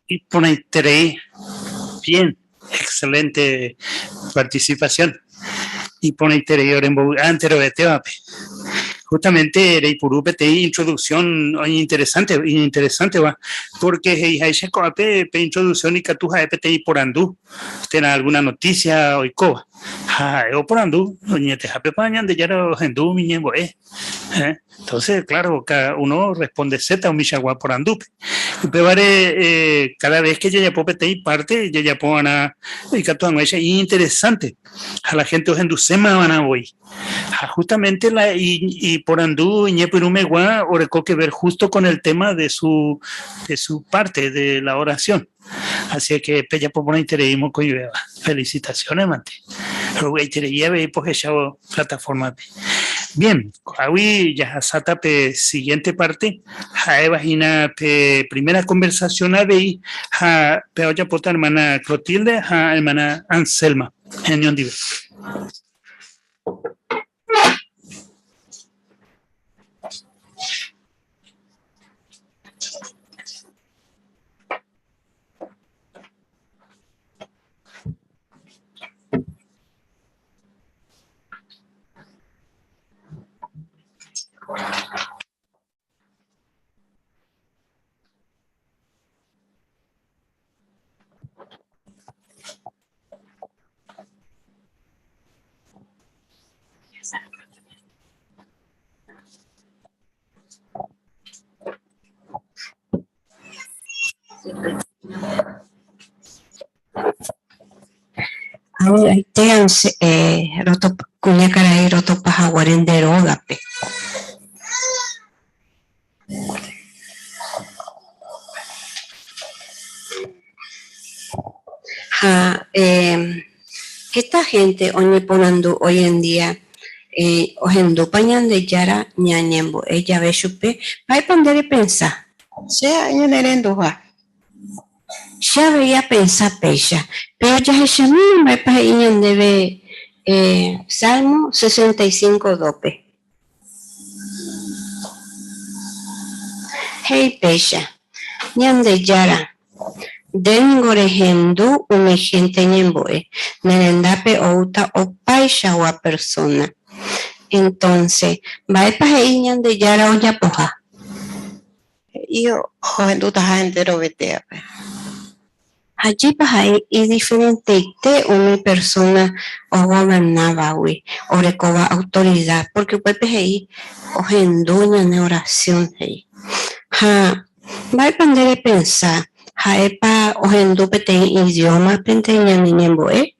Iporãiterei, bien, excelente participación. Iporãiterei orembovy'a enterovetévape. Justamente reipuru peteĩ introducción oñeinteresante, iñinteresánteva, porque he'iháicha ko'ápe pe introducción ikatu ha'e peteĩ porandu térã alguna noticia oikóva. Ha ha'e oporandu oñetehápepa Ñandejára ohendu umi ñembo'e. Entonces, claro, cada uno respondeséta umichagua porandúpe. Upévare, eh, cada vez que jajapo peteĩ parte, jajapo va'erã ikatu hag̃uáicha iñinteresante ha la gente ohenduséma va'erã voi. Ha justamente la iporandu iñepyrũmegua oreko que ver justo con el tema de su, de su parte de la oración. Así que pejapo porãiterei mokõivéva. Felicitaciones mante. Rovy'aiterei avei pohechávo plataforma-pe. Bien, ko'águi jahasáta pe siguiente parte, ha'éva hína pe primera conversación avei ha péva ojapóta hermana Clotilde ha hermana Anselma heñondive. Avy'aite kuñakarai rotopa haguére nde rógape. Ha heta gente oñeporandu hoy en día ohendúpa Ñandejára ñañembo'e jave chupe, mba'épa nde repensa? Che ha'e ñanerenduha. Che avei apensa péicha, péro jahechamína mba'épa he'i ñandéve Salmo 65, 2-pe. He'i péicha, Ñandejára, nde ningo rehendu umi hénte ñembo'e, ne rendápe oúta opaichagua persóna. Entónse, mba'épa he'i Ñandejára ojapoha? He'i ohendutaha enterovetéape. Ajépa ha'e idiferenteite umi persóna ogovernávagui orekóva autorida, pórke upépe he'i ohendu ñane orasión he'i. Ha mba'épa nde repensa, ha'épa ohendu peteĩ idiómapente ñane ñembo'e?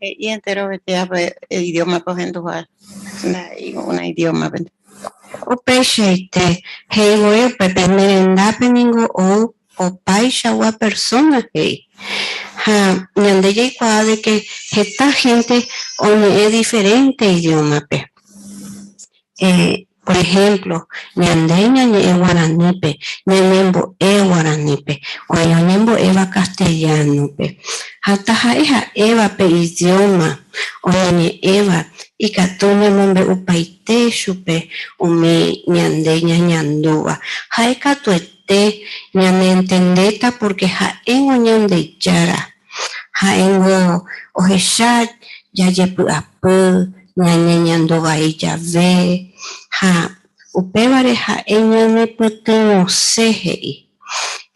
He'i enterovetéape idiómape ohenduha, ndaha'éi una idiómapente. Upeichaite, he'i voi upépe, ne rendápe ningo ou opaichagua persóna he'i. Ha ñande jaikuaa de ke heta hénte oñe'ẽ diferénte idiómape. Por ehémplo, ñande ñañe'ẽ guaranípe, ñañembo'e guaranípe, oĩ oñembo'éva castellánope. Ha taha'e ha'éva pe idióma oñeñe'ẽva ikatu ñamombe'upaite chupe umi ñande ñañandúva. Ha'e katuete ñanentendéta pórke ha'éngo Ñandejára. Ha'éngo ohecha jajepy'apy, ñañeñandu vai jave, ha upévare ha'e ñanepytyvõse, he'i.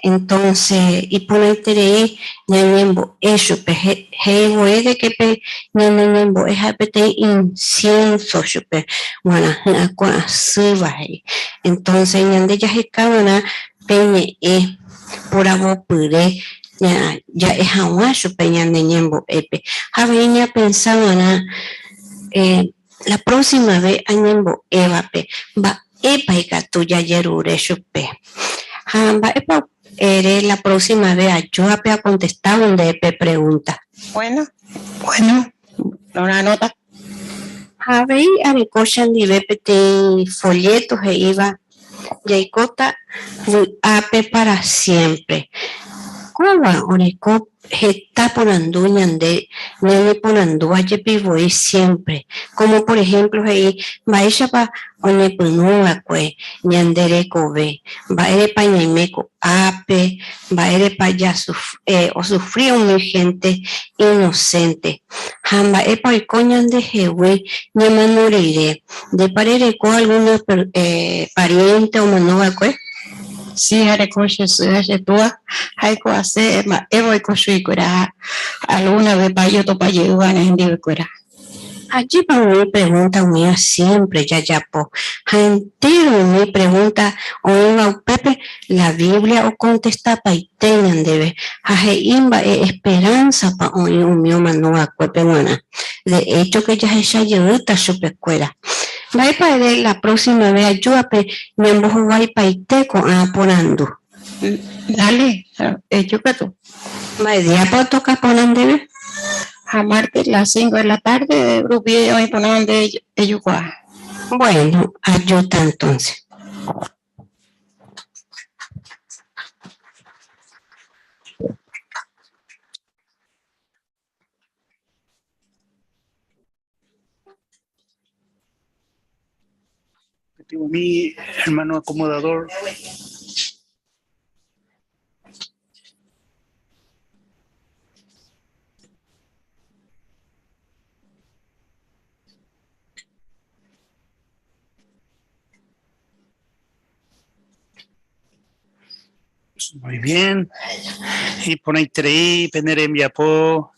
Entónse iporãiterei ñañembo'e chupe, he'i voi de ke pe ñane ñembo'e ha'e peteĩ insiénso chupe g̃uarã hy'akua asýva, he'i. Entónse ñande jaheka va'erã pe ñe'ẽ poravopyre ja'e hag̃ua chupe ñane ñembo'épe. Ha avei ñapensa va'erã la próxima vez añembo'évape mba'épa ikatu jajerure chupe. Ha mba'épa ere la próxima vez ajuápe akontestávo ndéve pe pregúnta. Bueno, bueno, roranóta. Ha avei areko chandive peteĩ folléto he'íva Jaikóta vy'ápe pára siémpre. Kóva oreko heta porandu ñande ñañeporandúva jepi voi siémpre, kómo por ehémplo he'i mba'éichapa oñepyrũ va'ekue ñande rekove, mba'érepa ñaime ko'ápe, mba'érepa osufri umi hénte inosénte, ha mba'épa oiko ñandehegui ñamano rire. Ndépa rereko algúna pariénte omano va'ekue? Si, areko che sy ha che túa, ha aikuaase mba'épa oiko chuguikuéra ha algúna vépa ajotopa jey va'erã hendivekuéra. Ajépa umi pregúnta umíva siémpre jajapo, ha entéro umi pregúnta oĩva upépe la Biblia okontestapaite ñandéve ha he'i mba'e esperánsapa oĩ umi omano va'ekuépe g̃uarã. De écho ke jahecha jeýta chupekuéra. Mba'épa ere la próxima vez ajúape ñambohovaipaite ko'ã porandu? Dale, eju katu. Mba'e díapa otoka porã ndéve? Ha martes las cinco de la tarde rupi oĩ porã nde ejukuaa. Bueno, ajúta entonces. Mi hermano acomodador. Muy bien. Iporãiterei pene rembiapo.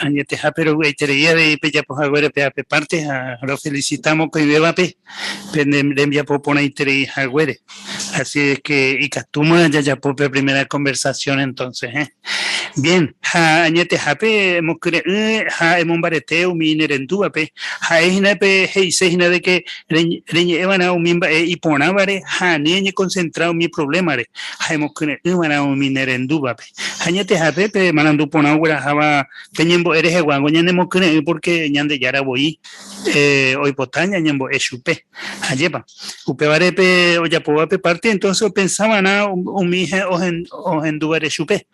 Añetehápe rovy'aiterei avei pejapo haguére pe ape parte ha rofelicita mokõivévape pene rembiapo porãiterei haguére. Así es que ikatúma jajapo pe primera conversación entonces, eh. Bien, ha añetehápe emokyre'ỹ ha emombarete umi nerendúvape, ha'e hína pe he'ise hína de que reñe'ẽ va'erã umi mba'e iporãvare ha ani eñekonsentra umi provlémare ha emokyre'ỹ va'erã umi nerendúvape. Ha añetehápe pe marandu porã ogueraháva pe ñembo'e reheguángo ñanemokyre'ỹ pórke Ñandejára voi oipota ñañembo'e chupe. Ajépa? Upévare pe ojapóva pe párte entónse opensa va'erã umi ohendúvare chupe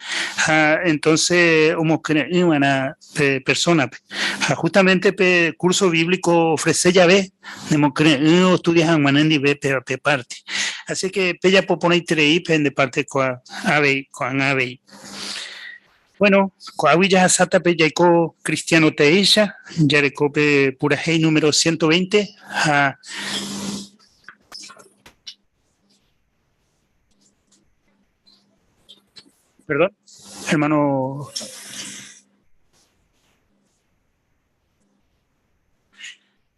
ha entónse omokyre'ỹ va'erã pe persónape. Ha hústamente pe kúrso bíblico oofrese jave nemokyre'ỹ ostudia hag̃ua nendive pe párte. Así ke pejapo porãiterei pende párte ko'ág̃a avei. Bueno, ko'águi jahasáta pe jaiko cristiano teéicha, jareko pe purahéi número 120 ha Perdón, hermano.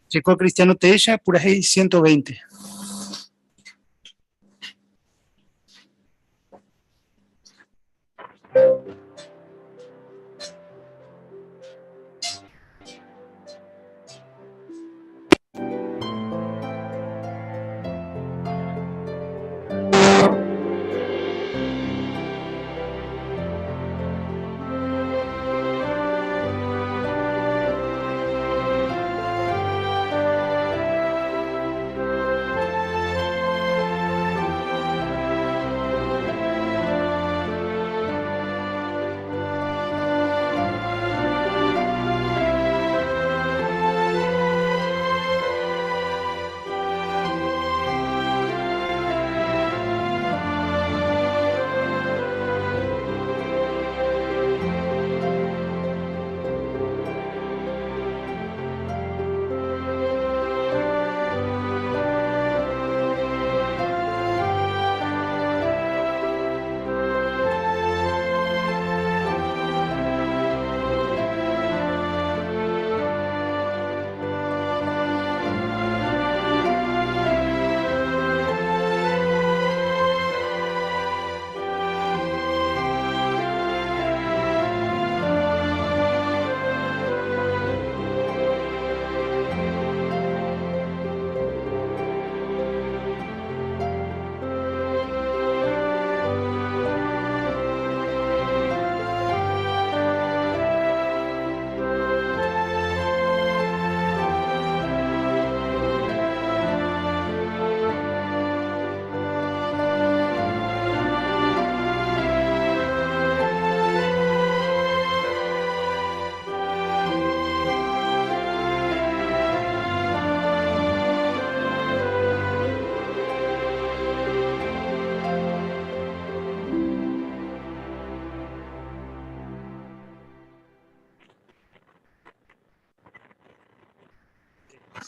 Jaiko cristiano teéicha, purahéi 120.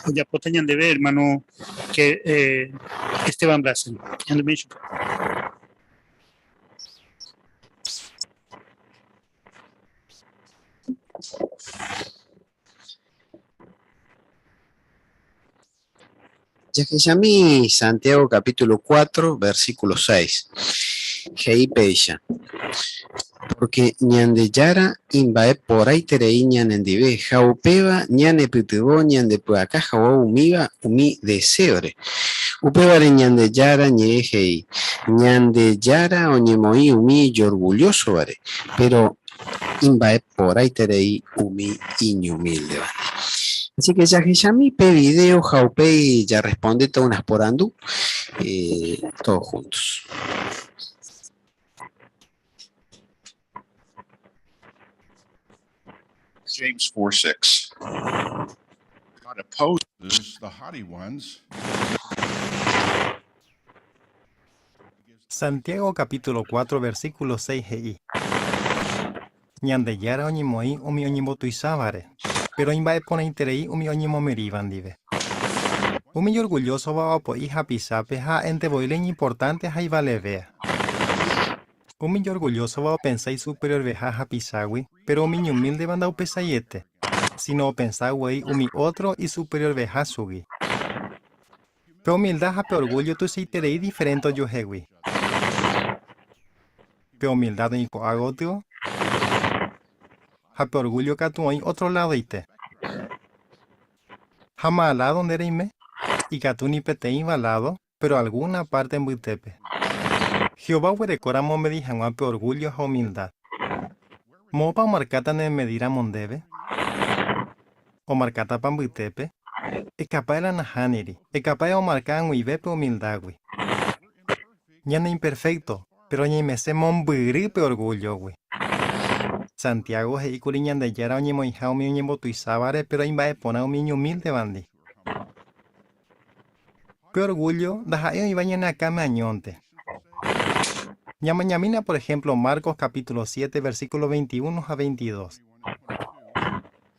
Ojapóta ñandéve hermano que eh, Esteban Blasen. Ñandemi chupe. Jahechami Santiago capítulo 4, versículo 6. He'i péicha, Porque Ñandejára imba'e porãiterei ñanendive ha upéva ñanepytyvõ ñandepy'aka hag̃ua umíva umi deséore. Upévare Ñandejára ñe'ẽ he'i, Ñandejára oñemoĩ umi ijorgullósovare, péro imba'e porãiterei umi iñumíldeva. Así que jahechami pe video ha upéi jarrespondéta unas porandu todos juntos. James 4 6. God opposes the haughty ones. Santiago capítulo 4 versículo 6 he'i, Ñandejára oñemoĩ umi oñembotuichávare, péro imba'eporãiterei umi oñemomirĩva ndive. Umi ijorgullósova oapo'i hapichápe ha ha'énte voi la iñimportánte ha ivalevéa. Umi ijorgullósova opensa isuperiorveha hapichágui, péro umi iñumíldeva ndaupechaiete, síno opensa guei umi ótro isuperiorveha chugui. Pe umilda ha pe orgúllo tuichaiterei diferénte ojuehegui. Pe umildad oĩ ko'a gotyo ha pe orgúllo katu oĩ ótro ladoite. Ha máva ládo nde reime? Ikatu ni peteĩva ládo, péro algúna párte mbytépe. Jehová oguerekóramo omedi hag̃ua pe orgúllo ha umildad. Moõpa omarkáta ne medíramo ndéve? Omarkátapa mbytépe? Ekapáe la nahániri, ekapáe omarka ag̃uive pe umildágui. Ñane imperfékto, péro ñaimese mombyry pe orgúllogui. Santiago he'i kuri Ñandejára oñemoĩha umi oñembotuichávare péro imba'eporã umi iñumíldevandi. Pe orgúllo ndaha'éi oĩva ñane akãme añónte. Ñamañamína por ehémplo Marcos capítulo 7 versículo 21 ha 22.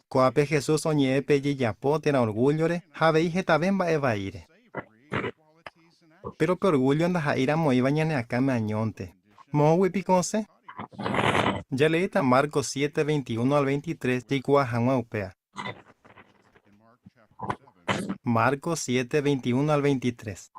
Ko'ápe Jesús oñe'ẽ pe jejapo térã orgúllore ha avei hetave mba'e vaíre. Péro pe orgúllo ndaha'éiramo oĩva ñane akãme añónte. Moõgui piko osẽ? Jaleéta Marcos 7, 21 al 23 jaikuaa hag̃ua upéva. Marcos 7, 21 al 23.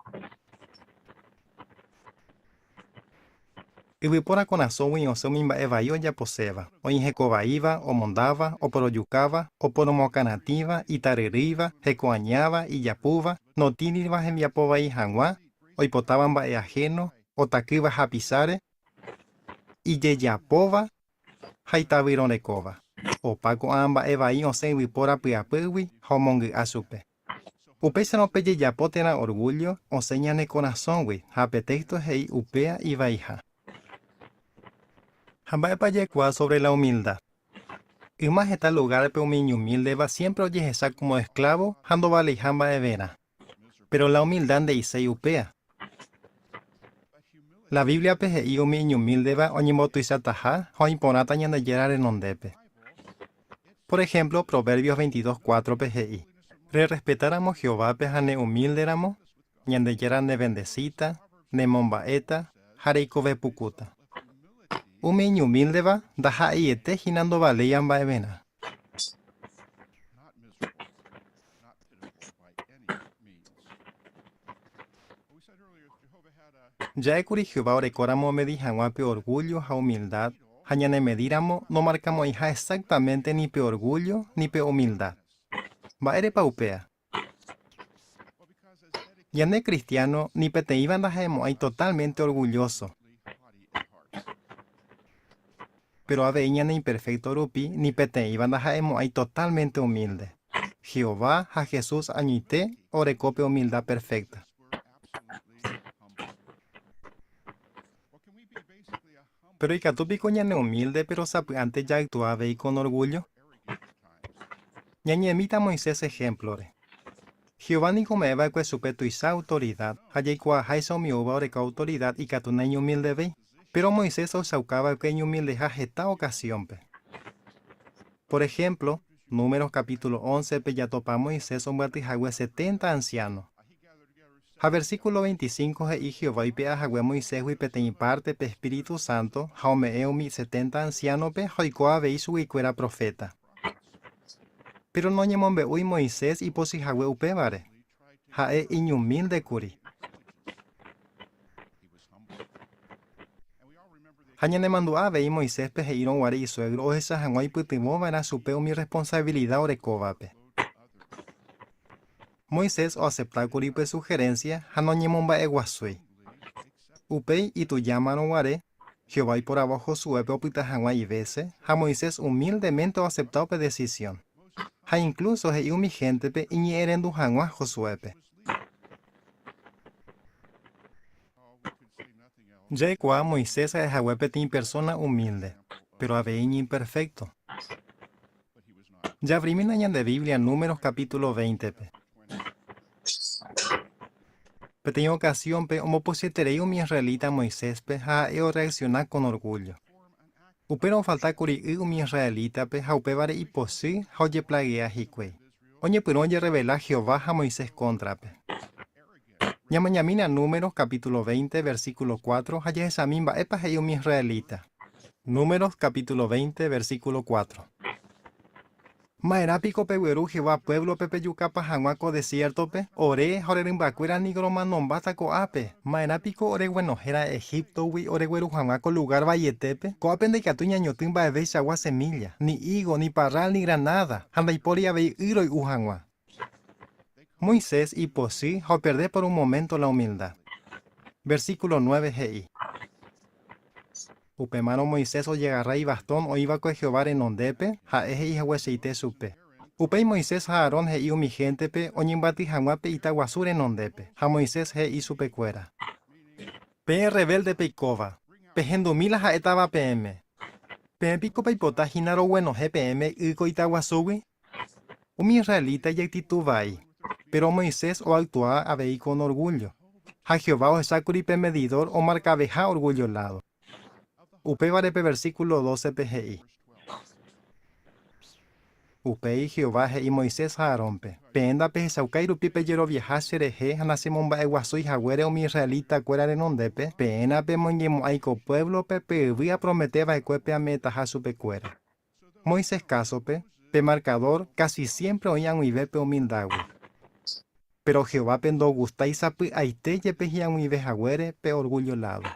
Yvypóra korasõgui osẽ umi mba'e vai ojaposéva, oĩ heko vaíva, omondáva, oporojukáva, oporomoakãratĩva, itaryrýiva, hekoañáva, ijapúva, notĩriva hembiapo vai hag̃ua, oipotáva mba'e ahéno, otakýva hapicháre, ijejapóva ha itavyrõrekóva. Opa ko'ã mba'e vai osẽ yvypóra py'apýgui ha omongy'a chupe. Upéicharõ pe jejapo térã orgúllo osẽ ñane korasõgui ha pe téxto he'i upéa ivaiha. Ha mba'épa jaikuaa sobre la umilda? Yma heta lugárpe umi iñumíldeva siémpre ojehecha kómo esklávo ha ndovaleiha mba'everã. Péro la umilda nde'iséi upéa. La Bíbliape he'i umi iñumíldeva oñembotuichataha ha oĩ porãta Ñandejára renondépe. Por ehémplo, Proverbios 22, cuátrope he'i, Rerrespetáramo Jehovápe ha neumílderamo, Ñandejára nevendesíta, nemomba'éta ha reikove pukúta. Umi iñumíldeva ndaha'eiete hína ndovaléiva mba'everã. Ja'ékuri Jehová orekóramo omedi hag̃ua pe orgúllo ha umildad, ha ñanemedíramo nomarkamo'ãiha exactamente ni pe orgúllo ni pe umildad. Mba'érepa upéa? Ñande kristiáno ni peteĩva ndaha'emo'ãi totalmente orgullóso. Péro avei ñane imperfékto rupi ni peteĩva ndaha'emo'ãi totalmente umílde. Jehová ha Jesús añoite oreko pe umilda perfékta. Péro ikatu piko ñaneumílde péro sapy'ánte jaaktua avei kon orgúllo? Ñañe'ẽmíta Moisés ehémplore. Jehová niko ome'ẽ va'ekue chupe tuicha autorida, ha jaikuaaháicha umi oúva oreko autorida ikatu naiñumildevéi. Péro Moisés ohechauka va'ekue iñumildeha heta okasiónpe. Por ehémplo, Números kapítulo óncepe jatopa Moisés ombyaty hague setenta ansiáno. Ha versíkulo 25 he'i Jehová oipe'a hague Moisésgui peteĩ párte pe espíritu sánto ha ome'ẽ umi setenta ansiánope ha oiko avei chuguikuéra proféta. Péro noñemombe'úi Moisés ipochy hague upévare. Ha'e iñumílde kuri. Ha ñanemandu'a avei Moiséspe he'írõ guare isuégro ohecha hag̃ua oipytyvõ va'erã chupe umi rresponsavilida orekóvape. Moisés oasepta kuri upe suherénsia ha noñemomba'eguasúi. Upéi itujámarõ guare, Jehová oiporavo Josuépe opyta hag̃ua ivése ha Moisés umíldemente oasepta upe desisión. Ha inklúso he'i umi héntepe iñe'ẽrendu hag̃ua Josuépe. Jaikuaa Moisés ha'e hague peteĩ persóna umílde, péro avei iñimperfékto. Javrimína ñande Biblia Números kapítulo 20-pe. Peteĩ okasiónpe ombopochyeterei umi israelita Moiséspe ha ha'e orreaksiona kon orgúllo. Upérõ ofalta kuri y umi israelítape ha upévare ipochy ha ojeplagea hikuái. Oñepyrũ ojerrevela Jehová ha Moisés kóntrape. Ñamañamína Números capítulo 20 versículo 4 ha jahechami mba'épa he'i umi israelita. Números capítulo 20 versículo 4. Ma'erã piko pegueru Jehová puévlope pejukapa hag̃ua ko desiértope? Ore ha ore rymbakuéra niko romanombáta ko'ápe. Ma'erã piko oreguenohẽra'e Egíptogui oregueru hag̃ua ko lugár vaietépe? Ko'ápe ndaikatúi ñañotỹ mba'eveichagua semílla, ni ígo, ni parrál, ni granáda, ha ndaipóri avei y roy'u hag̃ua. Moisés ipochy ha operde por un moménto la umilda. Versíkulo 9 he'i. Upémarõ Moisés ojegarra ivastón oĩva'ekue Jehová renondépe, ha'e he'i haguecheite chupe. Upéi Moisés ha Aarón he'i umi héntepe oñembyaty hag̃ua pe ita guasu renondépe, ha Moisés he'i chupekuéra, Peẽ rrevélde peikóva, pehendumi la ha'étava peẽme. Peẽ piko peipota hína roguenohẽ peẽme y ko ita guasúgui? Umi israelita ijactitud vai, péro Moisés oactua avei con orgullo, ha Jehová ohechákuri pe medidor omarkaveha orgullo ládo. Upévare pe versículo 12-pe he'i, Upéi Jehová he'i Moisés ha Aarónpe, Peẽ ndapehechaukái rupi pejeroviaha cherehe ha nachemomba'eguasúi haguére umi israelita-kuéra renondépe, peẽ napemoingemo'ãi ko puévlope pe yvy apromete va'ekuépe ame'ẽtaha chupekuéra. Moisés kásope, pe markadór kási siémpre oĩ ag̃uive pe umildágui. Péro Jehovápe ndogustái sapy'aite jepe hi'ag̃uive haguére pe orgúllo ládo.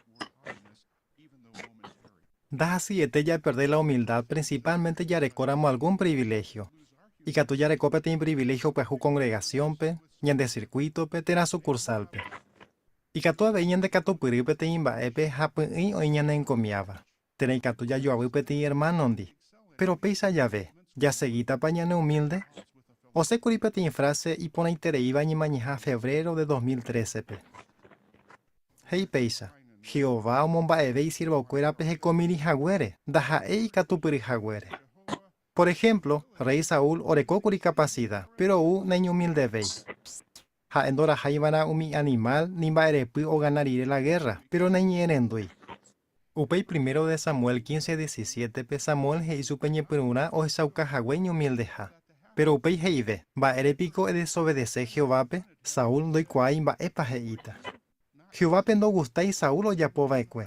Ndahasyiete japerde la umildad prinsipálmente jarekóramo algún priviléhio. Ikatu jareko peteĩ priviléhio pyahu kongregasiónpe, ñande sirkuítope térã sukursálpe. Ikatu avei ñandekatupyry peteĩ mba'épe ha py'ỹi oĩ ñaneenkomiáva. Térã ikatu jajoavy peteĩ ermánondi. Péro péicha jave, jasegítapa ñaneumílde? Osẽ kuri peteĩ fráse iporãitereíva ñemañeha febrero de 2013-pe. He'i péicha, Jehová omomba'eve isiervokuérape hekomirĩ haguére, ndaha'éi ikatupyry haguére. Por ehémplo, rréi Saúl oreko kuri kapasida, péro ou naiñumildevéi. Ha'e ndoraháiva'erã umi animál ni mba'erepy ogana rire la gérra, péro naiñe'ẽrendúi. Upéi primero de Samuel 15, 17-pe Samuel he'i chupe ñepyrũrã ohechauka hague iñumildeha. Péro upéi he'ive, Mba'ére piko edesovedese Jehovápe? Saúl ndoikuaái mba'épa he'íta. Jehovápe ndogustái Saúl ojapo va'ekue.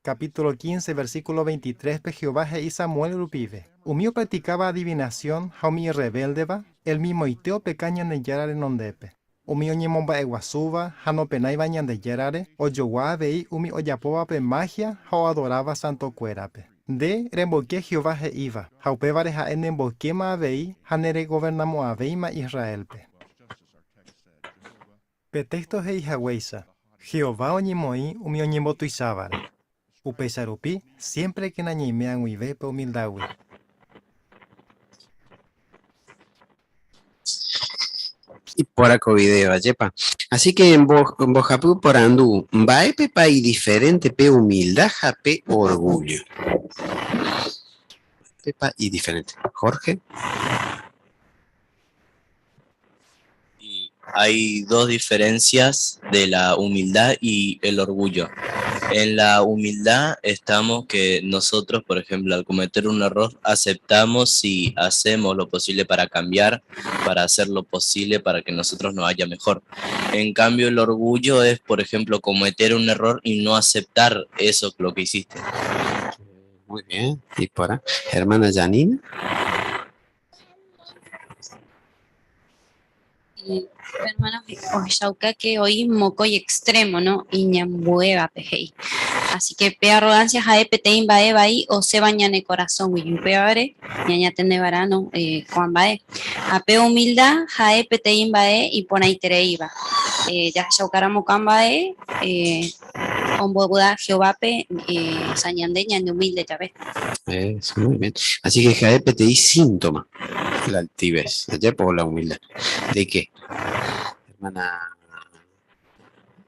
Capítulo 15, versículo 23-pe Jehová he'i Samuel rupive, Umi opraktikáva adivinasión ha umi irrevéldeva, elmimoite opeka Ñandejára renondépe. Umi oñemomba'eguasúva ha nopenáiva Ñandejárare ojogua avei umi ojapóvape máhia ha oadoráva santokuérape. Nde remboyke Jehová he'íva, ha upévare ha'e nemboykéma avei ha neregovernamo'ãvéima Israélpe. Pe téxto he'i haguéicha, Jehová oñemoĩ umi oñembotuichávare. Upéicha rupi, siémprekena ñaime ag̃uive pe umildágui. Iporã ko video, ajépa? Así que mbohapy porandu, mba'épepa idiferente pe humildad ha pe orgullo? Mba'épepa idiferente? Jorge. Hay dos diferencias de la humildad y el orgullo. En la humildad estamos que nosotros, por ejemplo, al cometer un error, aceptamos y hacemos lo posible para cambiar, para hacer lo posible para que nosotros nos vaya mejor. En cambio, el orgullo es, por ejemplo, cometer un error y no aceptar eso lo que hiciste. Muy bien. Y para, hermana Janine. Hermano, ohechauka que oĩ mokõi extremo, no? Iñambuévape he'i. Así que pe arrogancia ha'e peteĩ mba'e vai osẽva ñane korasõgui. Upévare ñañatendeva'erã, no? Eh, ko'ã mba'e. Ha pe humilda ha'e peteĩ mba'e iporãitereíva. Eh, jahechaukáramo ko'ã mba'e, eh, ombovy'a Jehovápe, eh, sa ñande ñaneumilde jave. Eso, muy bien. Así que ha'e peteĩ síntoma, la altivez, ajépa o la humildad. ¿De qué? Hermana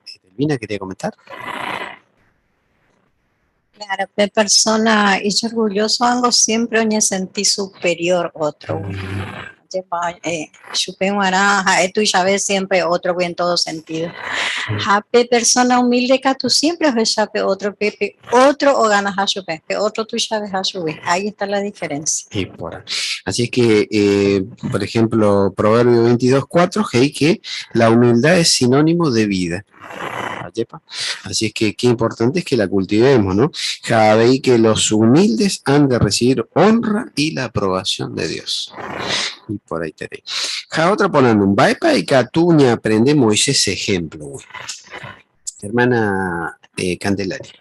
Edelvina, ¿quería comentar? Claro, pe persona es orgulloso algo siempre oñe sentí superior otro. Chupe g̃uarã ha'e tuichave siempre ótrogui en todo sentido. Ha pe persona humilde katu siempre ohecha pe ótrope pe ótro oganaha chupe, pe ótro tuichaveha chugui. Ahí está la diferencia. Iporã. Así es que, por ejemplo, Proverbio 22.4, he'i que la humildad es sinónimo de vida. Ajépa. Así es que qué importante es que la cultivemos, ¿no? Ha avei que los humildes han de recibir honra y la aprobación de Dios. Y por ahí tenéis. Ja, otra poniendo un mba'épa ikatu ñaaprende Moisés ejemplo. Hermana Candelaria.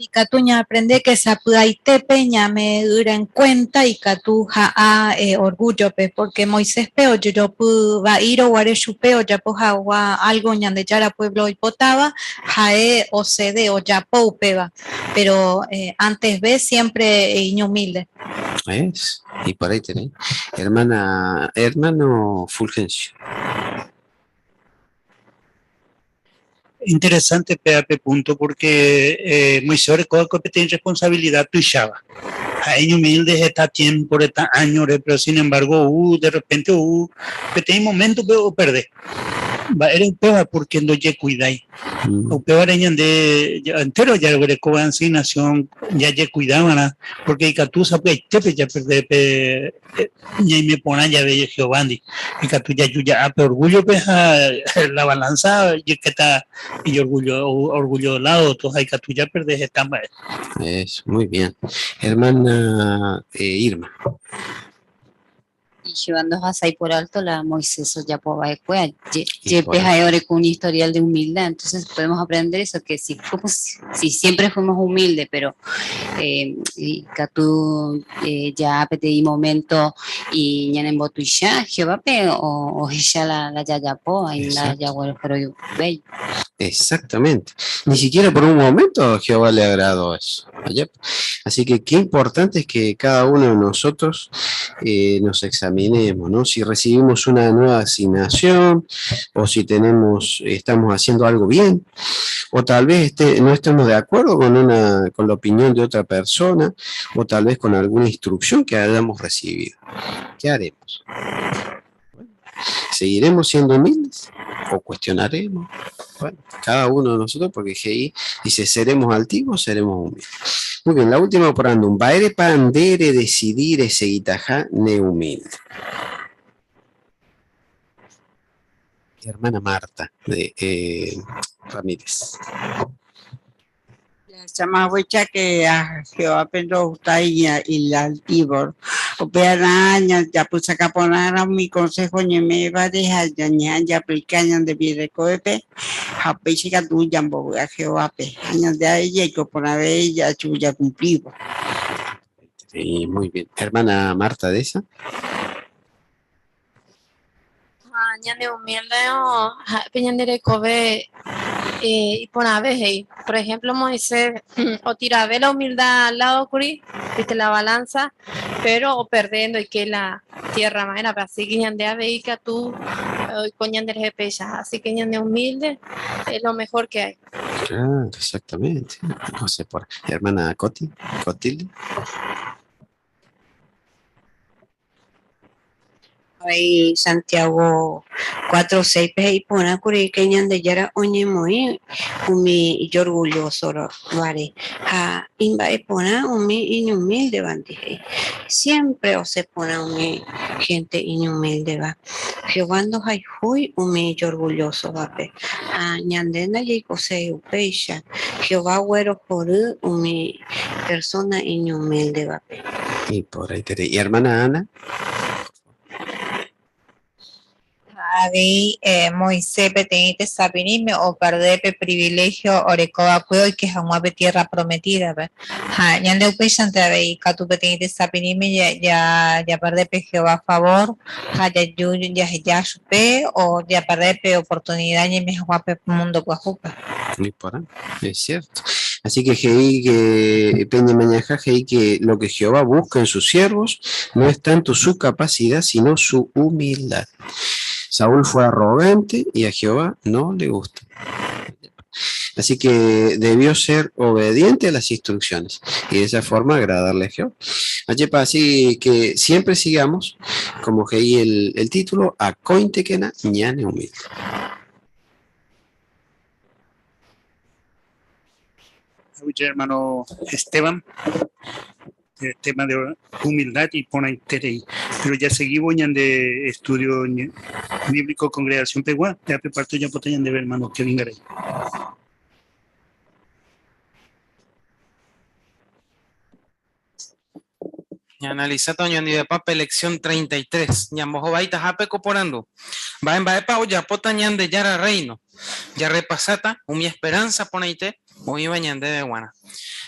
Ikatu ñaaprende que sapy'aitépe ñame'ẽ'ỹre en cuenta ikatu ja'a orgullo-pe, porque Moisés-pe ojejopy va'írõ guare chupe ojapo hag̃ua algo Ñandejára pueblo oipotáva, ha'e osede, ojapo upéva, pero antesve siempre iñumilde. Es, y por ahí tenés. Hermana, hermano Fulgencio. Interesante péva pe punto porque Moisés oreko va'ekue peteĩ responsabilidad tuicháva. Ha'e iñumilde heta tiempo, heta áñore, pero sin embargo ou de repente ou peteĩ momento-pe operde. Mba'ére upéva? Porque ndojekuidái. Upévare ñande entero jaguerekóva asignación jajekuidava'erã porque ikatu sapy'aitépe japerde pe Ñaime porã jave Jehovándi, ikatu jaju ja'a pe orgúllope ha la balanza jykéta ijorgullo, orgullo lado ha ikatu japerde heta mba'e. Eso, muy bien. Hermana Irma. Y Jehová ndohasái por alto la Moisés ojapo va'ekue, jepe ha'e oreko un historial de humildad, entonces podemos aprender eso, que si fuimos, si siempre fuimos humildes, pero ikatu ja'a peteĩ momento y ñanembotuicha Jehovápe ohecha la jajapóva y la jaguerohoryvéi. Exactamente. Ni siquiera por un momento a Jehová le agradó eso. Así que qué importante es que cada uno de nosotros nos examinemos, ¿no? Si recibimos una nueva asignación o si estamos haciendo algo bien, o tal vez no estemos de acuerdo con la opinión de otra persona, o tal vez con alguna instrucción que hayamos recibido. ¿Qué haremos? ¿Seguiremos siendo humildes o cuestionaremos? Bueno, cada uno de nosotros, porque GI dice, ¿seremos altivos o seremos humildes? Muy bien, la última por andum. Mba'érepa nde redecidi resegitaha ne humilde. Hermana Marta de Ramírez. Jahechamahaguéicha que a Jehovápe ndogustái ilaltívo. Upearã japysaka porãrã umi consejo oñeme'ẽvare ha ñañeha'ã jaaplika ñande rekovépe ha upéicha ikatu jambovy'a Jehovápe ha ñande avei jaiko porãve jakumplívo. Sí, muy bien. Hermana Marta de esa. Ha ñane humilde ha'e pe ñande rekove iporãve he'i. Por ejemplo, Moisés otirave la humildad al lado kuri, viste la balanza, pero operde ndoike la tierra ma'erãpe. Así que ñande avei ikatu oiko ñande rehe péicha. Así que ñane humilde es lo mejor que hay. Claro, exactamente. No sé por. Hermana Coti, Cotilde. Avei Santiago 4, 6 pe he'i porã kuri ke Ñandejára oñemoĩ umi ijorgullósovare ha imba'eporã umi iñumíldevandi he'i. Siempre osẽ porã umi gente iñumíldeva. Jehová ndohayhúi umi ijorgullósovape ha ñande ndajaikoséi upéicha. Jehová oguerohory umi persona iñumíldevape. Iporãiterei. Hermana Ana. Ha avei Moisés peteĩ tesapirĩme operde pe privilegio orekova'ekue oike hag̃ua pe tierra prometida-pe. Ha ñande upéichante avei katu peteĩ tesapirĩme japerde pe Jehová favor ha jaju jaheja chupe o japerde pe oportunidad ñaime hag̃ua pe mundo pyahúpe. Iporã, es cierto. Así que he'i que Peña Mañaja he'i que lo que Jehová busca en sus siervos no es tanto su capacidad, sino su humildad. Saúl fue arrogante y a Jehová no le gusta. Así que debió ser obediente a las instrucciones y de esa forma agradarle a Jehová. Así que siempre sigamos, como que ahí el título, a Cointequena ñane humilde. Hermano Esteban, el tema de humildad y pone ahí. Pero ya seguimos de estudio bíblico congregación pegua, ya parto ya potañan de ver, hermano Kevin Garay. Analizando ñandi de papa lección 33. Ñambojo baita jape coporando. Va en baepa o yapota ñande yara reino. Ya repasata, mi esperanza poneite, o iba ñande de guana.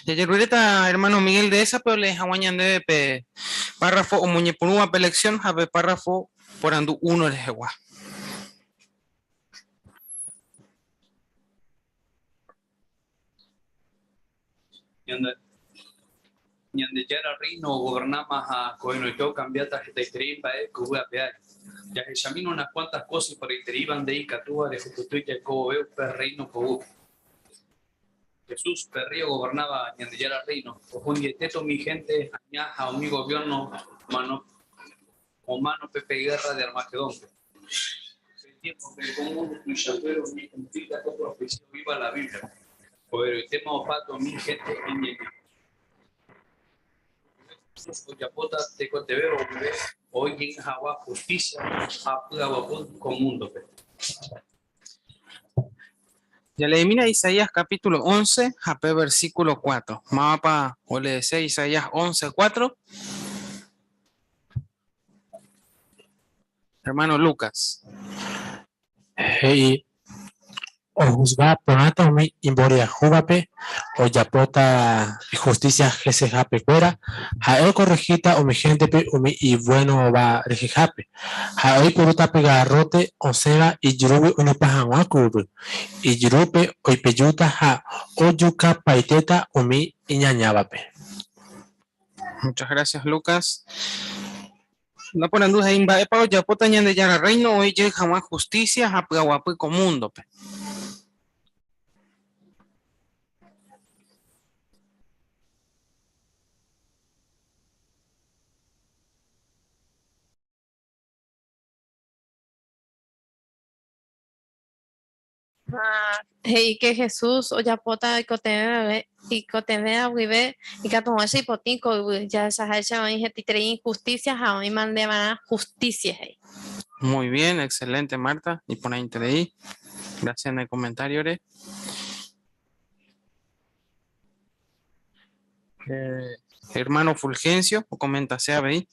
Ya yerureta, hermano Miguel de esa, pero le ñande de pe párrafo o muñepurúa pe lección, jape párrafo porandu 1 el jegua. Ñandejara reino gobernama a coeno cambiata jetaiterimba e kuba peai. Ya examino unas cuantas cosas para iteriban de Icatúa de Jututuya como veo per reino kobu. Jesús perrío gobernaba Ñandejara reino. Ojundieteto mi gente añaja o mi gobierno mano o mano Pepe Guerra de Armagedón. El tiempo que como un chapuero mi cumplida con profecía viva la Biblia. Pero el tema opato mi gente y Oyapota, Tecoteveo, hoy en Jagua, justicia, con mundo. Ya le mira Isaías capítulo 11, jape versículo 4. Mapa, o le decía Isaías 11, 4. Hermano Lucas. Hey, ojuzga porãta umi imboriahúvape ojapóta justicia hesehapekuéra ha'e okorregíta umi héntepe umi ibuénova rehehápe ha'e oiporúta pe garrote osẽva ijurúgui oinupã hag̃ua ko yvy. Ijurúpe oipejúta ha ojukapaitéta umi iñañávape. Muchas gracias, Lucas. No por anduja imba'épa ojapóta Ñandejára reino oĩ hag̃ua justicia ha py'aguapy ko múndope. He'i que Jesús ojapóta ikotevẽva guive ikatuhag̃uáicha ipotĩ ko yvy jahechaháicha oĩ hetaiterei injusticia ha oĩ mandevarã justicia he'i. Muy bien, excelente Marta. Y por ahí te leí. Gracias en el comentario. Re. Hermano Fulgencio, o comenta sea, veí.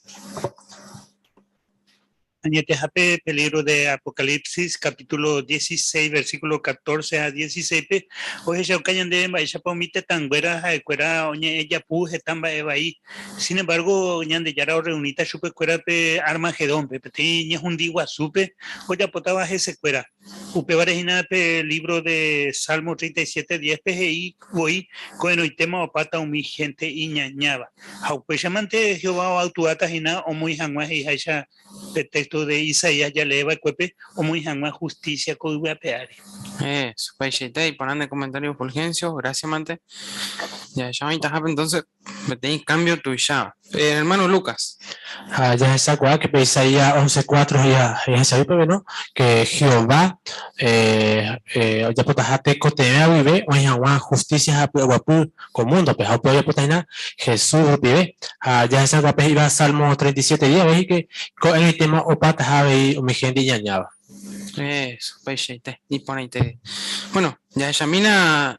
Añetehápe pe libro de Apocalipsis, capítulo 16, versículo 14 a 16, pe, ohechauka ñandéve mba'éichapa umi tetãnguéra ha'ekuéra oñe'ẽ japu heta mba'e vai. Sin embargo, Ñandejára orreuníta chupekuéra pe Armagedónpe, peteĩ ñehundi guasúpe ojapótava hesekuéra. Upévare hína pe libro de Salmo 37, 10 pe he'i voi ko'ẽrõitéma opáta umi hénte iñañáva. Ha upéichamante Jehová oactuáta hína omoĩ hag̃ua he'iháicha pe texto de Isaías jalee va'ekuépe omoĩ hag̃ua justicia ko yvy ape ári. Eso, peichaite, iporã ne comentario Fulgencio, gracias mante. Jahecha oĩtahápe entonces peteĩ cambio tuicháva. Hermano Lucas. Ha jahechakuaa que pe Isaías 11:4 he'ihachavi peve, no? Que Jehová ojapotaha tekotevẽ guive oĩ hag̃ua justicia ha py'aguapy ko múndope ha upe ojapóta hína Jesús rupive. Ha jahechakuaa pe he'íva Salmo 37:10 avei que ko'ẽrõitéma opátaha avei umi hénte iñañáva. Eso, peichaite, iporãite. Bueno, jahechamína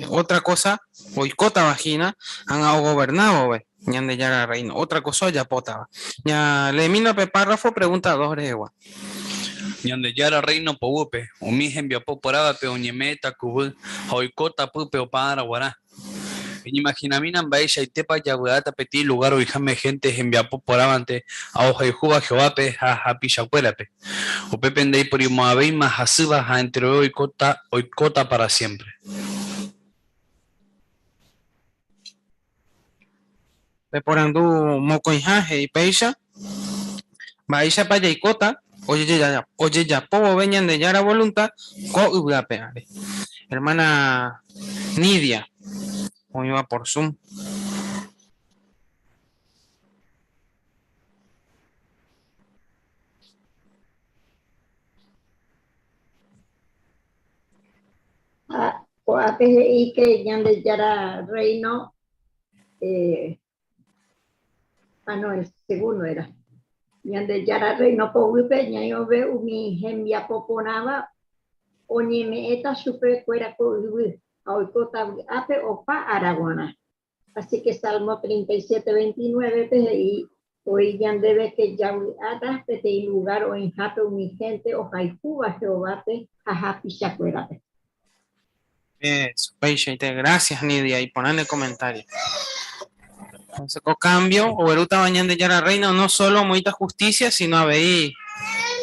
otra cosa oikótava hína ág̃a ogoberna vove Ñandejára reino. Otra cosa ojapótava. Ñaleemína pe párrafo pregunta 2 rehegua. Ñandejára reino poguýpe, umi hembiapo porãvape oñeme'ẽta kuvy ha oikóta pýpe opa ára guarã. Eñeimaginamína mba'eichaitépa javy'áta peteĩ lugar oĩháme hénte hembiapo porãvante ha ohayhúva Jehovápe ha hapichakuérape. Upépe ndaiporimo'ãvéima hasýva ha enterove oikóta pára siémpre. Peporandu mokõiha he'i péicha, Mba'éichapa jaikóta ojejapo vove Ñandejára volunta ko yvy ape ári. Hermana Nidia, oĩva por Zoom. Ha ko'ápe he'i que Ñandejára Reino, eh, ah no, el segundo era. Ñandejára Reino poguýpe ñaĩove umi hembiapo porãva oñeme'ẽta chupe kuéra ko yvy ha oikóta vy'ápe opa ára guarã. Así que Salmo 37, 29 pe he'i oĩ ñandéve que javy'áta peteĩ lugar oĩhápe umi hénte ohayhúva Jehovápe ha hapichakuérape. Eso, upeichaite. Gracias, Nidia. Iporã ne comentario. Entonces, ko cambio, oguerútava Ñandejára Reino no solo omoĩta justicia, sino avei,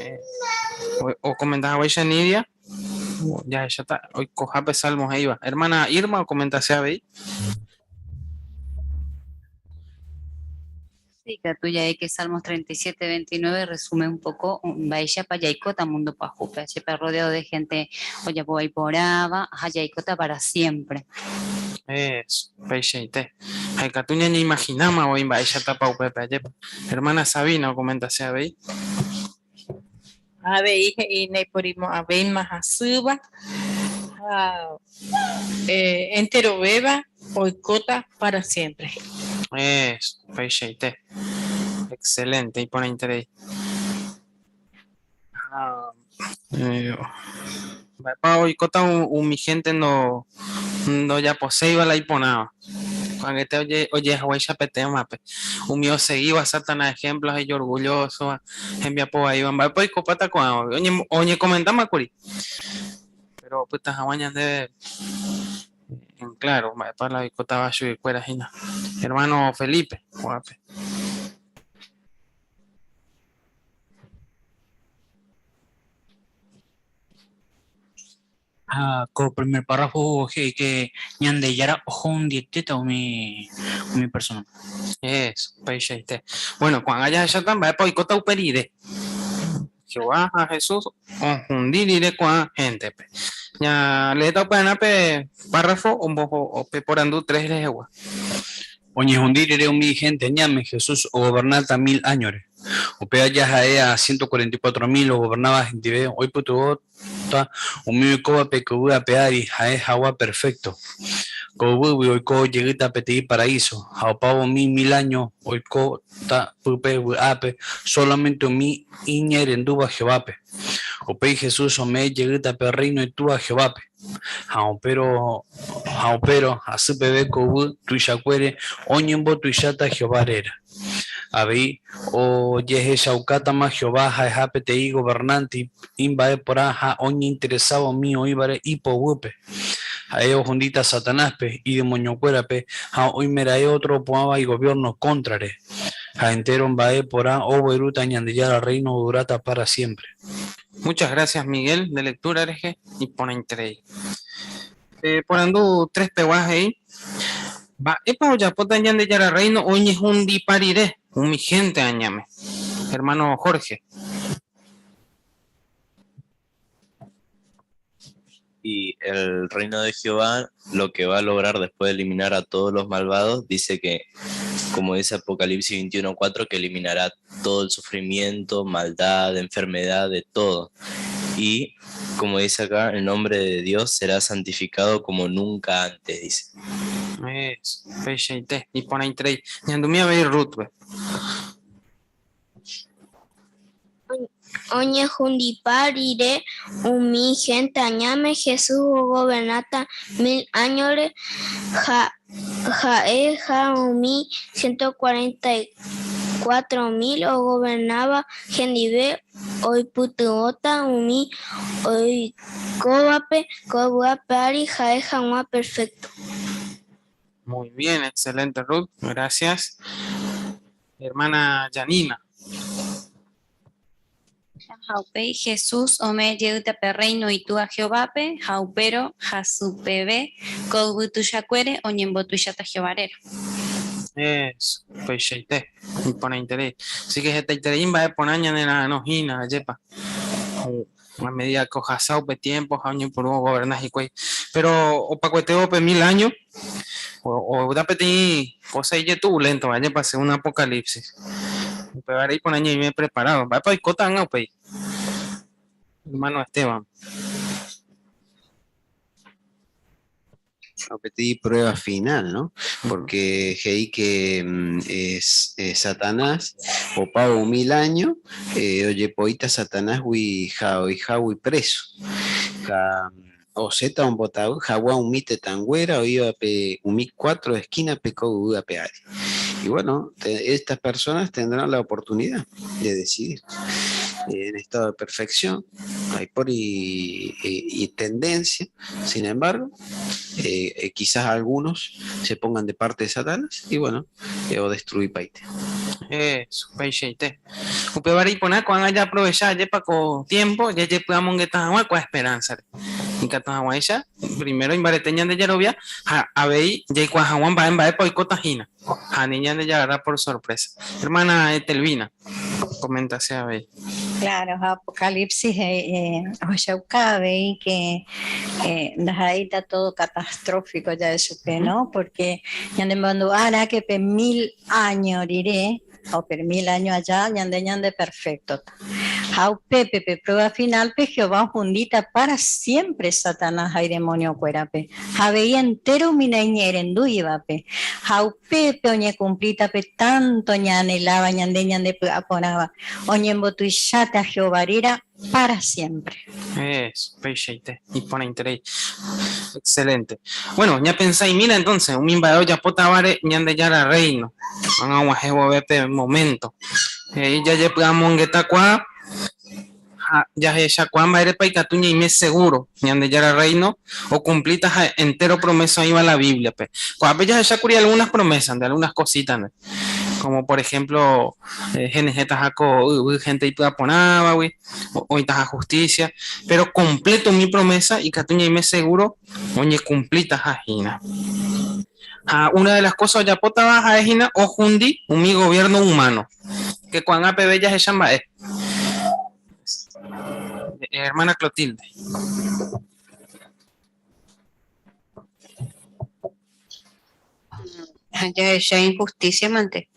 eh, okomenta haguéicha Nidia, Jahecháta oikohápe Salmo he'íva. Hermana Irma okomentase avei. Sí, katu ja'e que Salmos 37, 29 resume un poco mba'éichapa jaikóta mundo pyahúpe. Ajépa rodeado de gente ojapóva iporãva ha jaikóta para siempre. Eso, upeichaite. Ha ikatu ñañeimagináma voi mba'éichatapa upépe, ajépa. Hermana Sabina okomentase avei. Avei he'i naiporimo'ãvéima hasýva ha enterovéva oikóta pára siémpre. Eso, upeichaite. Excelente, iporãiterei. Ha mba'épa oikóta umi hénte ndojaposéiva la iporãva. Ko'ag̃aite ojehaguéicha pe témape. Umi osegíva Satanás ehémplo ha ijorgullósova, hembiapo vaíva, mba'épa oikopáta ko'ãvagui? Oñekomentáma kuri. Péro opyta hag̃ua ñandéve en kláro mba'épa la oikótava chuguikuéra hína. Ermáno Felipe, ko'ápe. Ha ko primer párrafo he'i ke Ñandejára ohundietéta umi umi persónape. Eso, upeichaite. Bueno, ko'ág̃a jahecháta mba'épa oikóta upe rire. Jehová ha Jesús ohundi rire ko'ã héntepe. Ñaleéta upearã pe párrafo omboho pe porandu tres rehegua. Oñehundi rire umi hénte añáme, Jesús ogovernáta mil áñore. Upe aja ha'e ha 144 mil ogovernáva hendive oipytyvõta umi oikóvape ko yvy ape ári ha'e hag̃ua perfékto. Ko yvýgui oiko jeýta peteĩ paraíso, ha opávo umi mil áño oikóta pype vy'ápe sólamente umi iñe'ẽrendúva Jehovápe. Upéi Jesús ome'ẽ jeýta pe Rréino Itúa Jehovápe. Ha upérõ ha upérõ hasy peve ko yvy tuichakuére oñembotuicháta Jehová réra. Avei ojehechaukátama Jehová ha'eha peteĩ governánte imba'eporã ha oñeinteresáva umi oĩvare ipoguýpe. Ha'e ohundíta Satanáspe, idemoniokuérape ha oimeraẽ ótro opu'ãva igoviérno kóntrare. Ha entéro mba'e porã oguerúta Ñandejára Rréino oduráta pára siémpre. Muchas gracias Miguel nde lectura rehe iporãiterei. Pe porandu tres pegua he'i, Mba'épa ojapóta Ñandejára Rréino oñehundipa rire umi hénte añáme? Hermano Jorge. Y el reino de Jehová lo que va a lograr después de eliminar a todos los malvados, dice que, como dice Apocalipsis 21:4, que eliminará todo el sufrimiento, maldad, enfermedad, de todo. Y, como dice acá, el nombre de Dios será santificado como nunca antes, dice. Eso, upeichaite, iporãiterei. Ñandumi avei Ruth pe. Oñehundipa rire umi hénte añáme, Jesús ogovernáta mil áñore ha ha'e ha umi 144 mil ogovernáva hendive oipytyvõta umi oikóvape ko yvy ape ári ha'e hag̃ua perfékto. Muy bien, excelente Ruth, gracias. Hermana Janina. Ha upéi Jesús ome'ẽ jeýta pe Rréino Itúa Jehovápe, ha upérõ hasypeve ko yvy tuichakuére oñembotuicháta Jehová réra. Eso, upeichaite, iporãiterei. Así que hetaiterei mba'e porã ñanera'arõ hína, ajépa. A medida que ohasa upe tiempo ha oñepyrũ ogoverna hikuái. Pero opakuetévo pe mil año, oúta peteĩ cosa ijetu'uléntova, jepase un apocalipsis. Upévare iporã ñaime preparado. Mba'épa oikóta ág̃a upéi, hermano Esteban? Peteĩ prueba final, ¿no? Porque he'i que es Satanás opávo mil año ojepoíta Satanásgui ha oihágui preso. Ha osẽta ombotavy hag̃ua umi tetãnguéra oĩva pe umi cuatro esquina-pe ko yvy ape ári. Y bueno, estas personas tendrán la oportunidad de decidir en estado de perfección, hay por y, y, y tendencia, sin embargo, quizás algunos se pongan de parte de Satanás y bueno, o destruir paite. Eso, peicheite. Upévare iporã ko'ág̃a jaaprovecha ajépa ko tiempo jajepy'amongeta hag̃ua ko esperanza-re. Ikatu hag̃uáicha, primero imbarete ñande jerovia ha avei jaikuaa hag̃ua mba'e mba'épa oikóta hína. Ha ani ñandejagarra por sorpresa. Hermana Etelvina, comentase avei. Claro, ha Apocalipsis ohechauka avei que ndaha'éita todo catastrófico ja'e chupe, no? Porque ñanemandu'árã que pe mil año rire, o pe mil año aja, ñande ñande perfecto-ta. Ha upépe pe prueba final-pe Jehová ohundíta para siempre Satanás ha idemoniokuérape, ha avei entero umi naiñe'ẽrendúivape. Ha upépe oñekumplíta pe tanto ñaanheláva ñande ñandepy'aporãva, oñembotuicháta Jehová réra para siempre. Eso, peichaite, iporãiterei. Excelente. Bueno, ñapensaimína entonces, umi mba'e ojapótavare Ñandejára Reino, ág̃a og̃uahẽ vove pe momento. He'i jajepy'amongetakuaa ha jahechakuaa mba'érepa ikatu ñaime seguro Ñandejára Reino okumplítaha entéro promesa oĩva la Bíbliape. Ko'ápe jahechákuri algunas promesas, algunas cositas, como por ejemplo henyhẽtaha ko yvy hénte ipy'aporãvagui, oĩtaha justicia, pero completo umi promesa ikatu ñaime seguro oñekumplítaha hína. Ha una de las cosas ojapótava ha'e hína ohundi umi gobierno humano, que ko'ág̃a peve jahecha mba'e. Hermana Clotilde. Ha jahecha injusticia mante,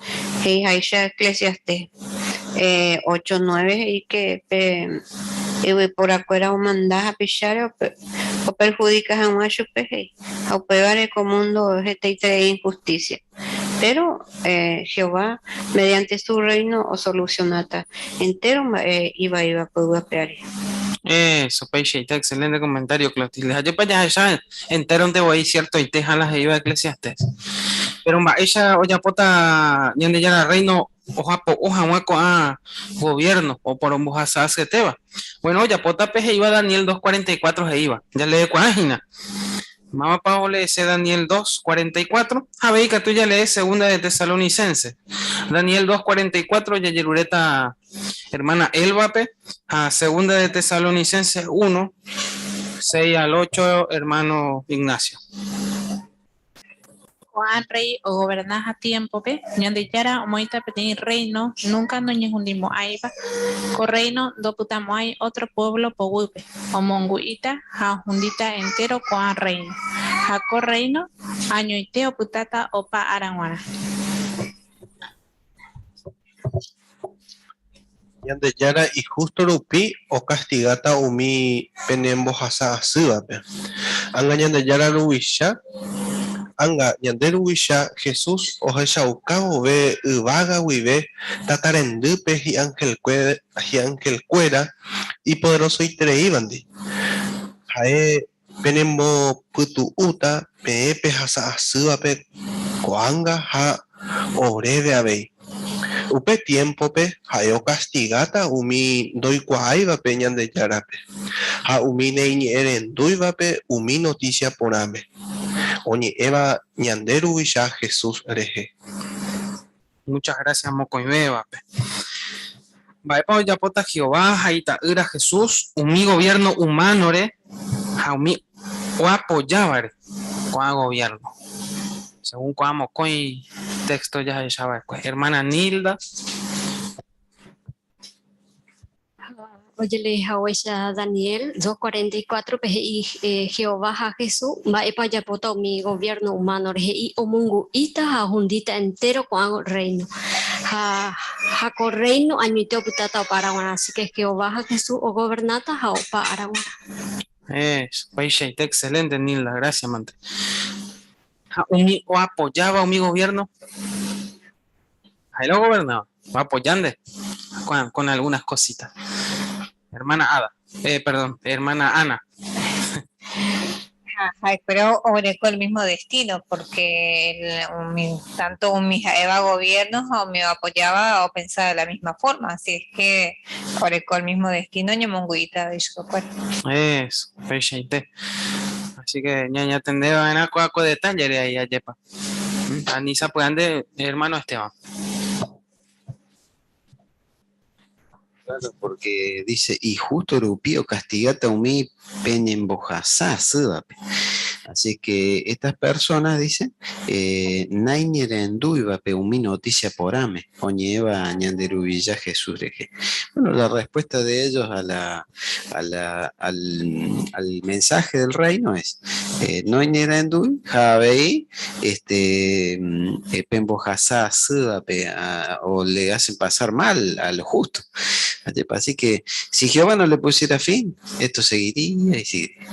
he'iháicha Eclesiastés 8, 9 he'i que pe yvyporakuéra omanda hapicháre operhudika hag̃ua chupe he'i, ha upévare ko mundo hetaiterei injusticia. Péro Jehová mediante su Reino osolusionáta entéro mba'e ivaíva ko yvy ape ári. Eso, peichaite, excelente comentario, Clotilde. Ajépa jahecha entéronte voi ciertoite ha la he'íva Eclesiastés. Pero mba'éicha ojapóta Ñandejára Reino ojapo'o hag̃ua ko'ã gobierno oporombohasa asyetéva? Bueno, ojapóta pe he'íva Daniel 2.44 he'íva. Jaleekuaa hína. Mávapa oleese Daniel 2.44? Ha avei ikatu jalee Segunda de Tesalonicenses. Daniel 2.44 jajeruréta hermana Elba-pe ha Segunda de Tesalonicenses 1, 6 al 8 hermano Ignacio. Ko'ã rréi ogovernaha tiémpope, Ñandejára omoĩta peteĩ rréino núnka noñehundimo'ãiva, ko rréino ndopytamo'ãi ótro puévlo poguýpe, omongu'íta ha ohundíta entéro ko'ã rréino, ha ko rréino añoite opytáta opa ára g̃uarã. Ñandejára ihústo rupi okastigáta umi penembohasa asývape. Ág̃a Ñandejára Ruvicha, ág̃a ñande Ruvicha Jesús ohechauka vove yvága guive tata rendýpe hi'anhelkuéra ipoderosoitereívandi. Ha'e penembopytu'úta peẽ pehasa asývape ko'ág̃a ha oréve avei. Upe tiémpope ha'e okastigáta umi ndoikuaáivape Ñandejárape ha umi naiñe'ẽrendúivape umi notísia porãme, oñe'ẽva ñande Ruvicha Jesús rehe. Muchas gracias mokõivévape. Mba'épa ojapóta Jehová ha Ita'ýra Jesús umi goviérno umánore ha umi oapojávare ko'ã goviérno? Según ko'ã mokõi téxto jahecha va'ekue. Hermana Nilda. Ojeleehaguéicha Daniel 2:44 pe he'i Jehová ha Jesús mba'épa ojapóta umi goviérno umánore, he'i omongu'íta ha ohundíta entéro ko'ã rréino. Ha ha ko rréino añoite opytáta opa ára g̃uarã, así ke Jehová ha Jesús ogovernáta ha opa ára g̃uarã. Eso, upeichaite, excelente Nilda, gracias mante. Ha umi oapoyáva umi gobierno, ha'e la ogobernáva, oapoyánte con, con algunas cositas. Hermana Ada, eh, perdón, hermana Ana. Ajá, pero oguereko el mismo destino, porque el, umi, tanto umi ha'éva gobierno ha umi oapoyáva opensa de la misma forma, así es que oreko el mismo destino ñemongu'íta avei chupekuéra. Eso, upeichaite. Así que ñañatende va'erã kóa ko detalle re ahí ajépa. Ani sapy'ánte hermano Esteban. Claro, porque dice, y justo rupi ocastigata umi peñembohasa asývape. Así que estas personas, dice, eh, naiñerendúivape umi noticia porãme, oñe'ẽva Ñanderuvicha Jesús rehe. Bueno, la respuesta de ellos a la, a la, al, al mensaje del reino es, eh, noiñerendúi ha avei este, eh, pembohasa asývape a, o le hacen pasar mal a lo justo. Así que si Jehová no le pusiera fin, esto seguiría y seguiría.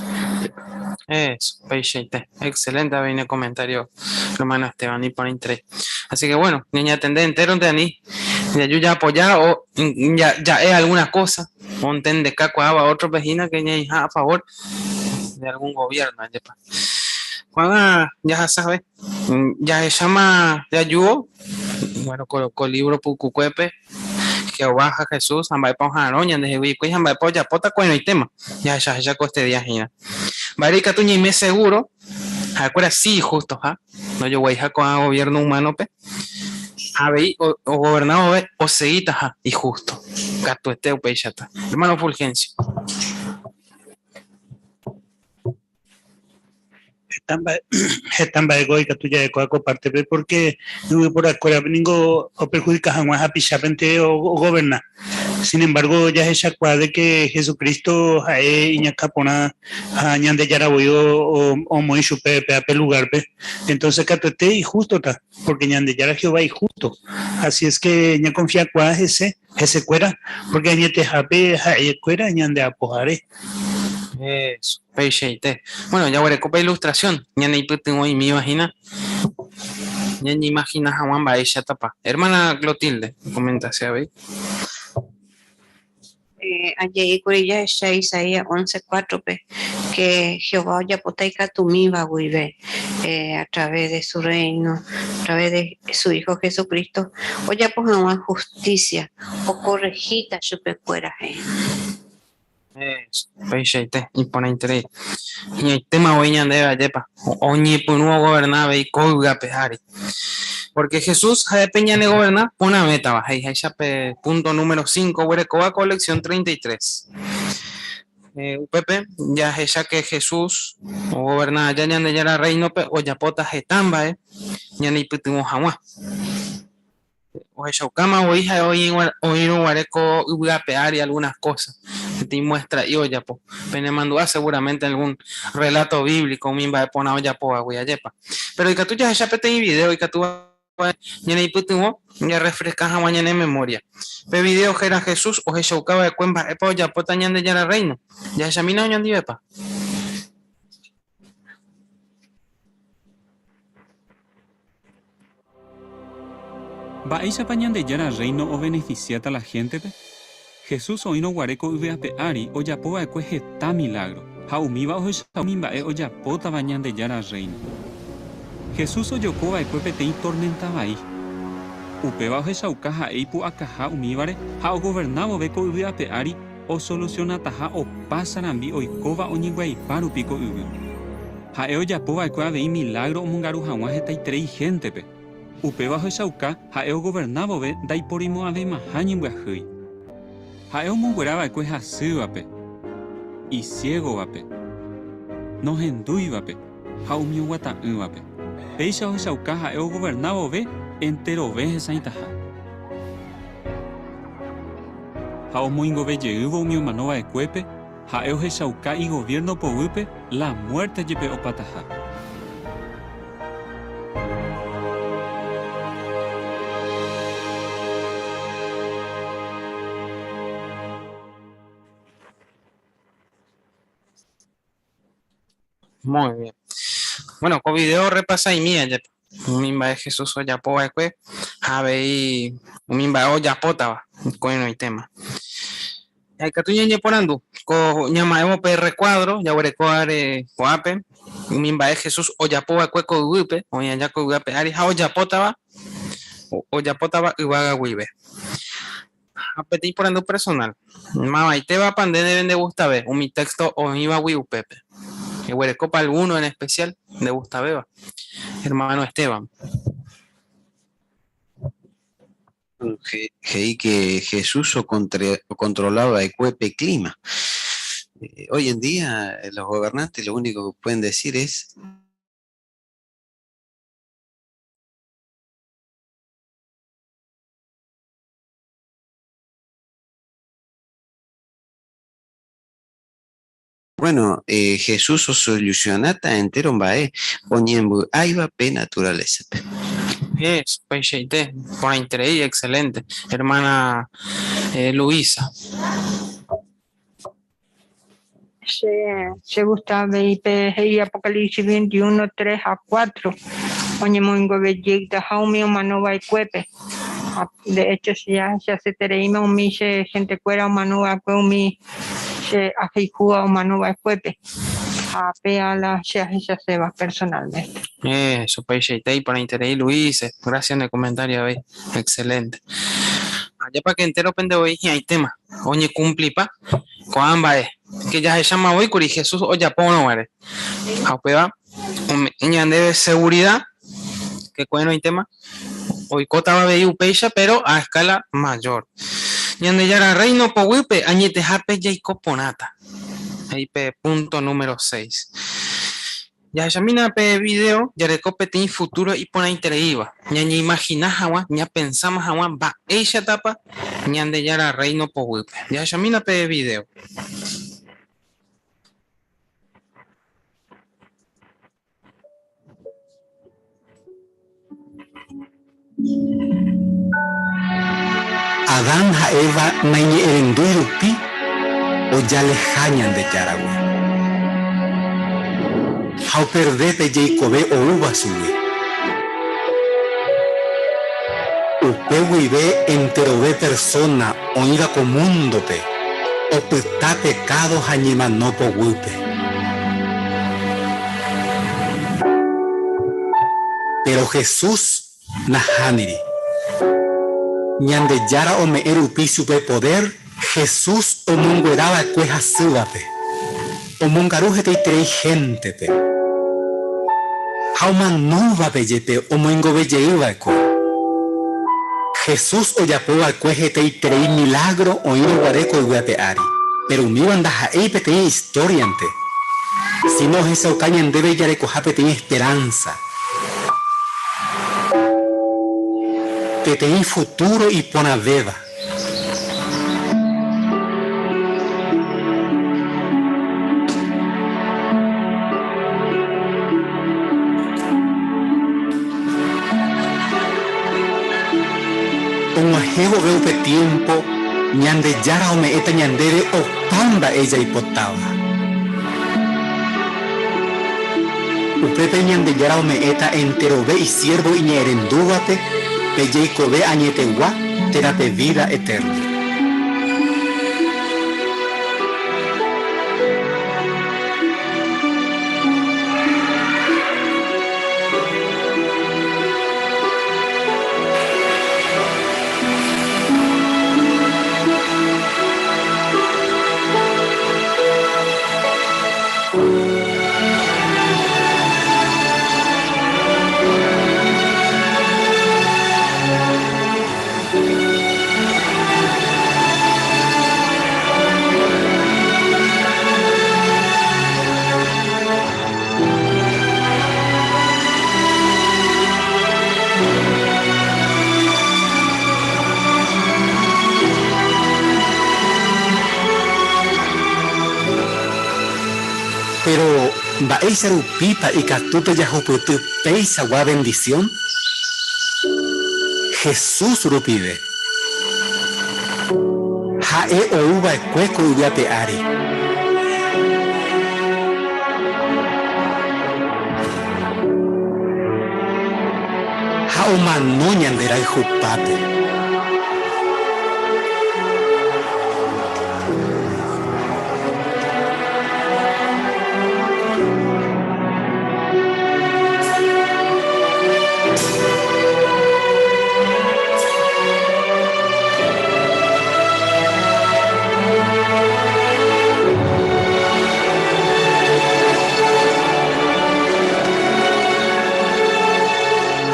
Eso, peichaite. Excelente avei ne comentario, hermano Esteban, iporãiterei. Así que bueno, ñañatende entéronte ani jaju jaapoya o ja'e alguna cosa, ontendeka kuaáva ótrope hína que ñaĩha a favor de algún gobierno, ajépa. Ko'ág̃a jahasave, jahecháma jajúvo, bueno, ko, ko libro pukukuépe, Jehová ha Jesús ha mba'épa oha'arõ ñandehegui hikuái ha mba'épa ojapóta ko'ẽrõitéma, jahechaháicha ko este día hína. Mba'ére ikatu ñaime seguro ha'ekuéra si ihustoha, ndojoguaiha ko'ã gobierno humano-pe, ha avei ogoverna vove osegitaha ihusto. Katuete upéichata. Hermano Fulgencio. Heta mba'e, heta mba'éko ikatu ja'ekuaa ko pártepe pórke yvyporakuérape ningo operhudika hag̃ua hapichápente ogoverna. Sin embargo, jahechakuaa de ke Jesucristo ha'e iñakã porã ha Ñandejára voi omoĩ chupe péva pe lugárpe, entonces katuete ihústota, pórke Ñandejára Jehová ihústo. Así es ke ñakonfiakuaa hese, hesekuéra, pórke añetehápe ha'ekuéra ñandeapohare. Eso, peichaite. Bueno, jaguereko pe ilustración, ñaneipytyvõ'imíva hína ñañeimagina hag̃ua mba'éichatapa. Hermana Clotilde, comentase avei. Eh, aje'íkuri jahecha Isaías 11:4-pe que Jehová ojapóta ikatumíva guive eh, a través de su reino, a través de su Hijo Jesucristo, ojapo hag̃ua justicia, okorrehíta chupekuéra he'i. Upeichaite, iporãiterei. Hi'ãitéma voi ñandéve ajépa, oñepyrũ ogoverna avei ko yvy ári. Pórke Jesús ha'e pe ñanegoverna porãvétava, he'iháicha pe púnto número cinco oguerekóva ko leksión 33. Upépe jahecha ke Jesús ogoverna aja Ñandejára Rréinope ojapóta heta mba'e ñaneipytyvõ hag̃ua. Ohechaukáma voi ha'e oĩrõ guare ko yvy ape ári algunas kósa, peteĩ muestra'i ojapo. Penemandu'a seguramente algún relato bíblico umi mba'e porã ojapóvagui, ajépa? Péro ikatu jahecha peteĩ vidéo ikatúva ñaneipytyvõ jarrefreska hag̃ua ñane memória. Pe vidéo héra Jesús ohechauka va'ekue mba'épa ojapóta Ñandejára Rréino. Jahechamína oñondivepa. Mba'éichapa Ñandejára Rréino ovenefisiáta la héntepe? Jesús oĩrõ guare ko yvy ape ári ojapo va'ekue heta milágro, ha umíva ohecha umi mba'e ojapótava Ñandejára Rréino. Jesús ojoko va'ekue peteĩ torménta vai. Upéva ohechauka ha'e ipu'akaha umívare ha ogoverna vove ko yvy ape ári osolusionataha opa sarambi oikóva oñembyaipa rupi ko yvy. Ha'e ojapo va'ekue avei milágro omongaru hag̃ua hetaiterei héntepe. Upéva ohechauka ha'e ogoverna vove ndaiporimo'ãveimaha ñembyahýi. Ha'e omonguera va'ekue hasývape, isiégovape, nohendúivape ha umi oguata'ỹvape. Péicha ohechauka ha'e ogoverna vove enterove hesãitaha. Ha omoingove jeývo umi omano va'ekuépe, ha'e ohechauka igoviérno poguýpe la muérte jepe opataha. Muy bien. Bueno, ko video repasaimía jepe. Umi mba'e Jesús ojapo va'ekue ha avei umi mba'e ojapótava ko'ẽrõitéma. Ha ikatu ñañeporandu, ko ñama'ẽvo pe recuadro jaguereko are ko'ápe, umi mba'e Jesús ojapo va'ekue ko yvýpe, oĩ aja ko yvy ape ári ha ojapótava, ojapótava yvága guive. Ha peteĩ porandu personal, mavaitévapa nde ndéve ndegustave umi texto oĩvagui upépe? Eguerekópa alguno en especial ndegustavéva? Hermano Esteban. He'i que Jesús ocontrolaba va'ekue pe clima. Hoy en día los gobernantes lo único que pueden decir es Bueno, Jesús osolucionáta entero mba'e oñemby'áiva pe naturaleza-pe. Yes, peichaite, porãiterei, excelente. Hermana Luisa. Che, che gusta avei pe he'i Apocalipsis 21, 3 ha 4, oñemoingove jeytaha umi omano va'ekuépe. Ha, de hecho, che ahechasetereíma umi che gentekuéra omano va'ekue umi che ahayhúva omano va'ekuépe. Ha péa la che ahechaséva personalmente. Eso, peichaite, iporãiterei, Luis, gracias ne comentario avei, excelente. Ajépa que entero pende voi hi'ãitéma, oñekumplipa ko'ã mba'e, ke jahecháma voi kuri Jesús ojapórõ guare. Ha upéva ome'ẽ ñandéve seguridad ke ko'ẽrõitéma oikótava avei upéicha, pero a escala mayor. Ñandejára Reino poguýpe añetehápe jaiko porãta. He'i pe punto número 6. Jahechamína pe video jareko peteĩ futuro iporãitereíva, ñañeimagina hag̃ua, ñapensáma hag̃ua mba'éichatapa Ñandejára Reino poguýpe. Jahechamína pe video. Adán ha Eva naiñe'ẽrendúi rupi ojaleha Ñandejáragui. Ha operde pe jeikove oúva chugui. Upe guive enterove persóna oĩva ko múndope opyta pekádo ha ñemano poguýpe. Péro Jesús nahániri. Ñandejára ome'ẽ rupi chupe podér, Jesús omonguera va'ekue hasývape, omongaru hetaiterei héntepe, ha omanóvape jepe omoingove jey va'ekue. Jesús ojapo va'ekue hetaiterei milágro oĩrõ guare ko yvy ape ári, péro umíva ndaha'éi peteĩ istóriante, síno ohechauka ñandéve jarekoha peteĩ esperánsa, peteĩ futúro iporãvéva. Og̃uahẽ vove upe tiémpo, Ñandejára ome'ẽta ñandéve opa mba'e jaipotáva. Upépe Ñandejára ome'ẽta enterove isiérvo iñe'ẽrendúvape pe jeikove añetegua térã pe vída etérna. Mba'éicha rupípa ikatúta jahupyty peichagua bendición? Jesús rupive. Ha'e ou va'ekue ko yvy ape ári. Ha omano ñande rayhupápe.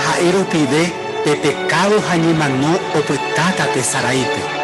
Ha'e rupive pe pekádo ha ñemano opytáta tesaráipe.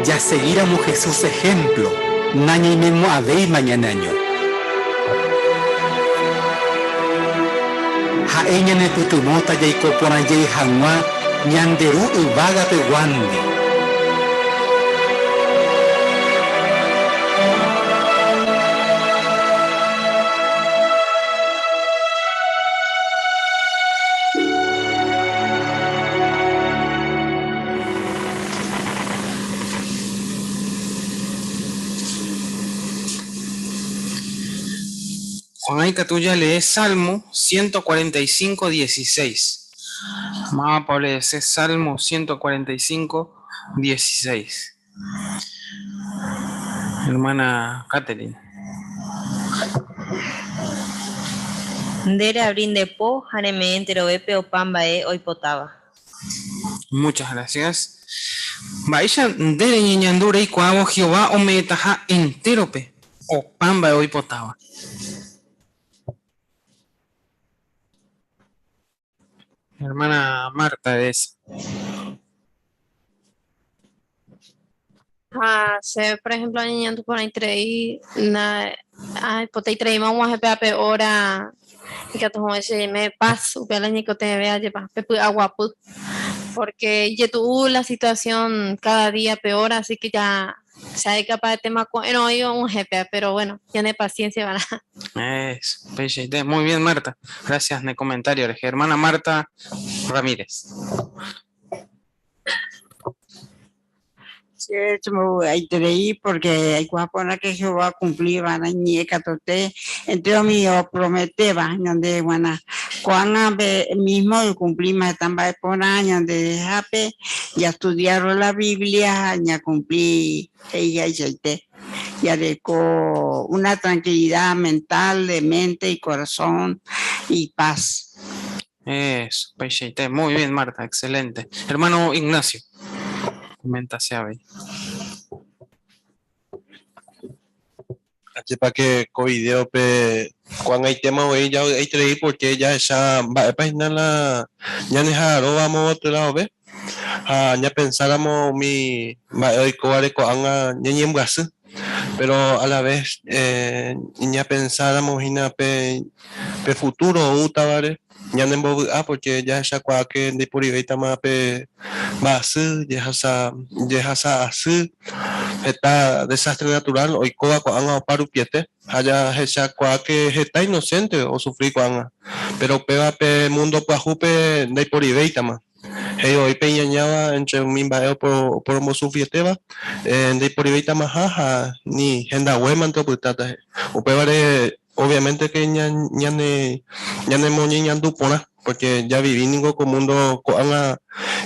Jasegíramo Jesús ehémplo, nañaimemo'ãvéima ñaneaño. Ha'e ñanepytyvõta jaiko porã jey hag̃ua ñande Ru yvágapeguándi. Juan ikatu jalee Salmo 145, 16. Mávapa oleese Salmo 145, 16. Hermana Catherine. Nde reabri nde po ha reme'ẽ enterovépe opa mba'e oipotáva. Muchas gracias. Mba'éicha nde reñeñandu reikuaávo Jehová ome'ẽtaha entérope opa mba'e oipotáva. Hermana Marta es. Ha che, por ejemplo, añeñandu porãiterei na aipotaitereíma og̃uahẽ pe ape hora ikatu hag̃ua cheime paz upéva la ñaikotevẽve ajépa pe py'aguapy porque ijetu'u la situación cada día peor así que ya che aikapaetéma ko'ẽrõ oĩ og̃uahẽ péa pero bueno ñane paciencia va'erã. Eso, peichaite. Muy bien, Marta. Gracias ne comentario rehe. Hermana Marta Ramírez. Che chembovy'aiterei porque aikuaa porã que Jehová okumpli va'erã iñe'ẽ katuete entre umi oprometéva ñande g̃uarã. Ko'ág̃a pe mismo okumplíma heta mba'e porã ñanderehápe jastudiárõ la Biblia ha ñakumpli he'ihaichaite. Jareko una tranquilidad mental, de mente y corazón y paz. Eso, peichaite. Muy bien, Marta, excelente. Hermano Ignacio, coméntase avei. Ajépa que ko video-pe ko'ag̃aitéma voi javy'aiterei porque jahecha mba'épa hína la ñaneha'arõva amo otro-lado-pe ha ñapensáramo umi mba'e oikóvare ko'ág̃a ñañembyasy pero a la vez ñapensáramo hína pe pe futuro oútavare ñanembovy'a porque jahechakuaa ke ndaiporivéitama pe mba'asy, jehasa jehasa asy, heta desastre natural oikóva ko'ág̃a opa rupiete ha jahechakuaa ke heta inocente osufri ko'ág̃a, pero upéva pe mundo pyahúpe ndaiporivéitama. He'i voi pe iñañáva entre umi mba'e oporombosufrietéva, ndaiporivéitamaha ha ni hendaguémante opytáta. Upévare obviamente que ñane ñanemoñeñandu porã, porque javivi ningo ko mundo ko'ág̃a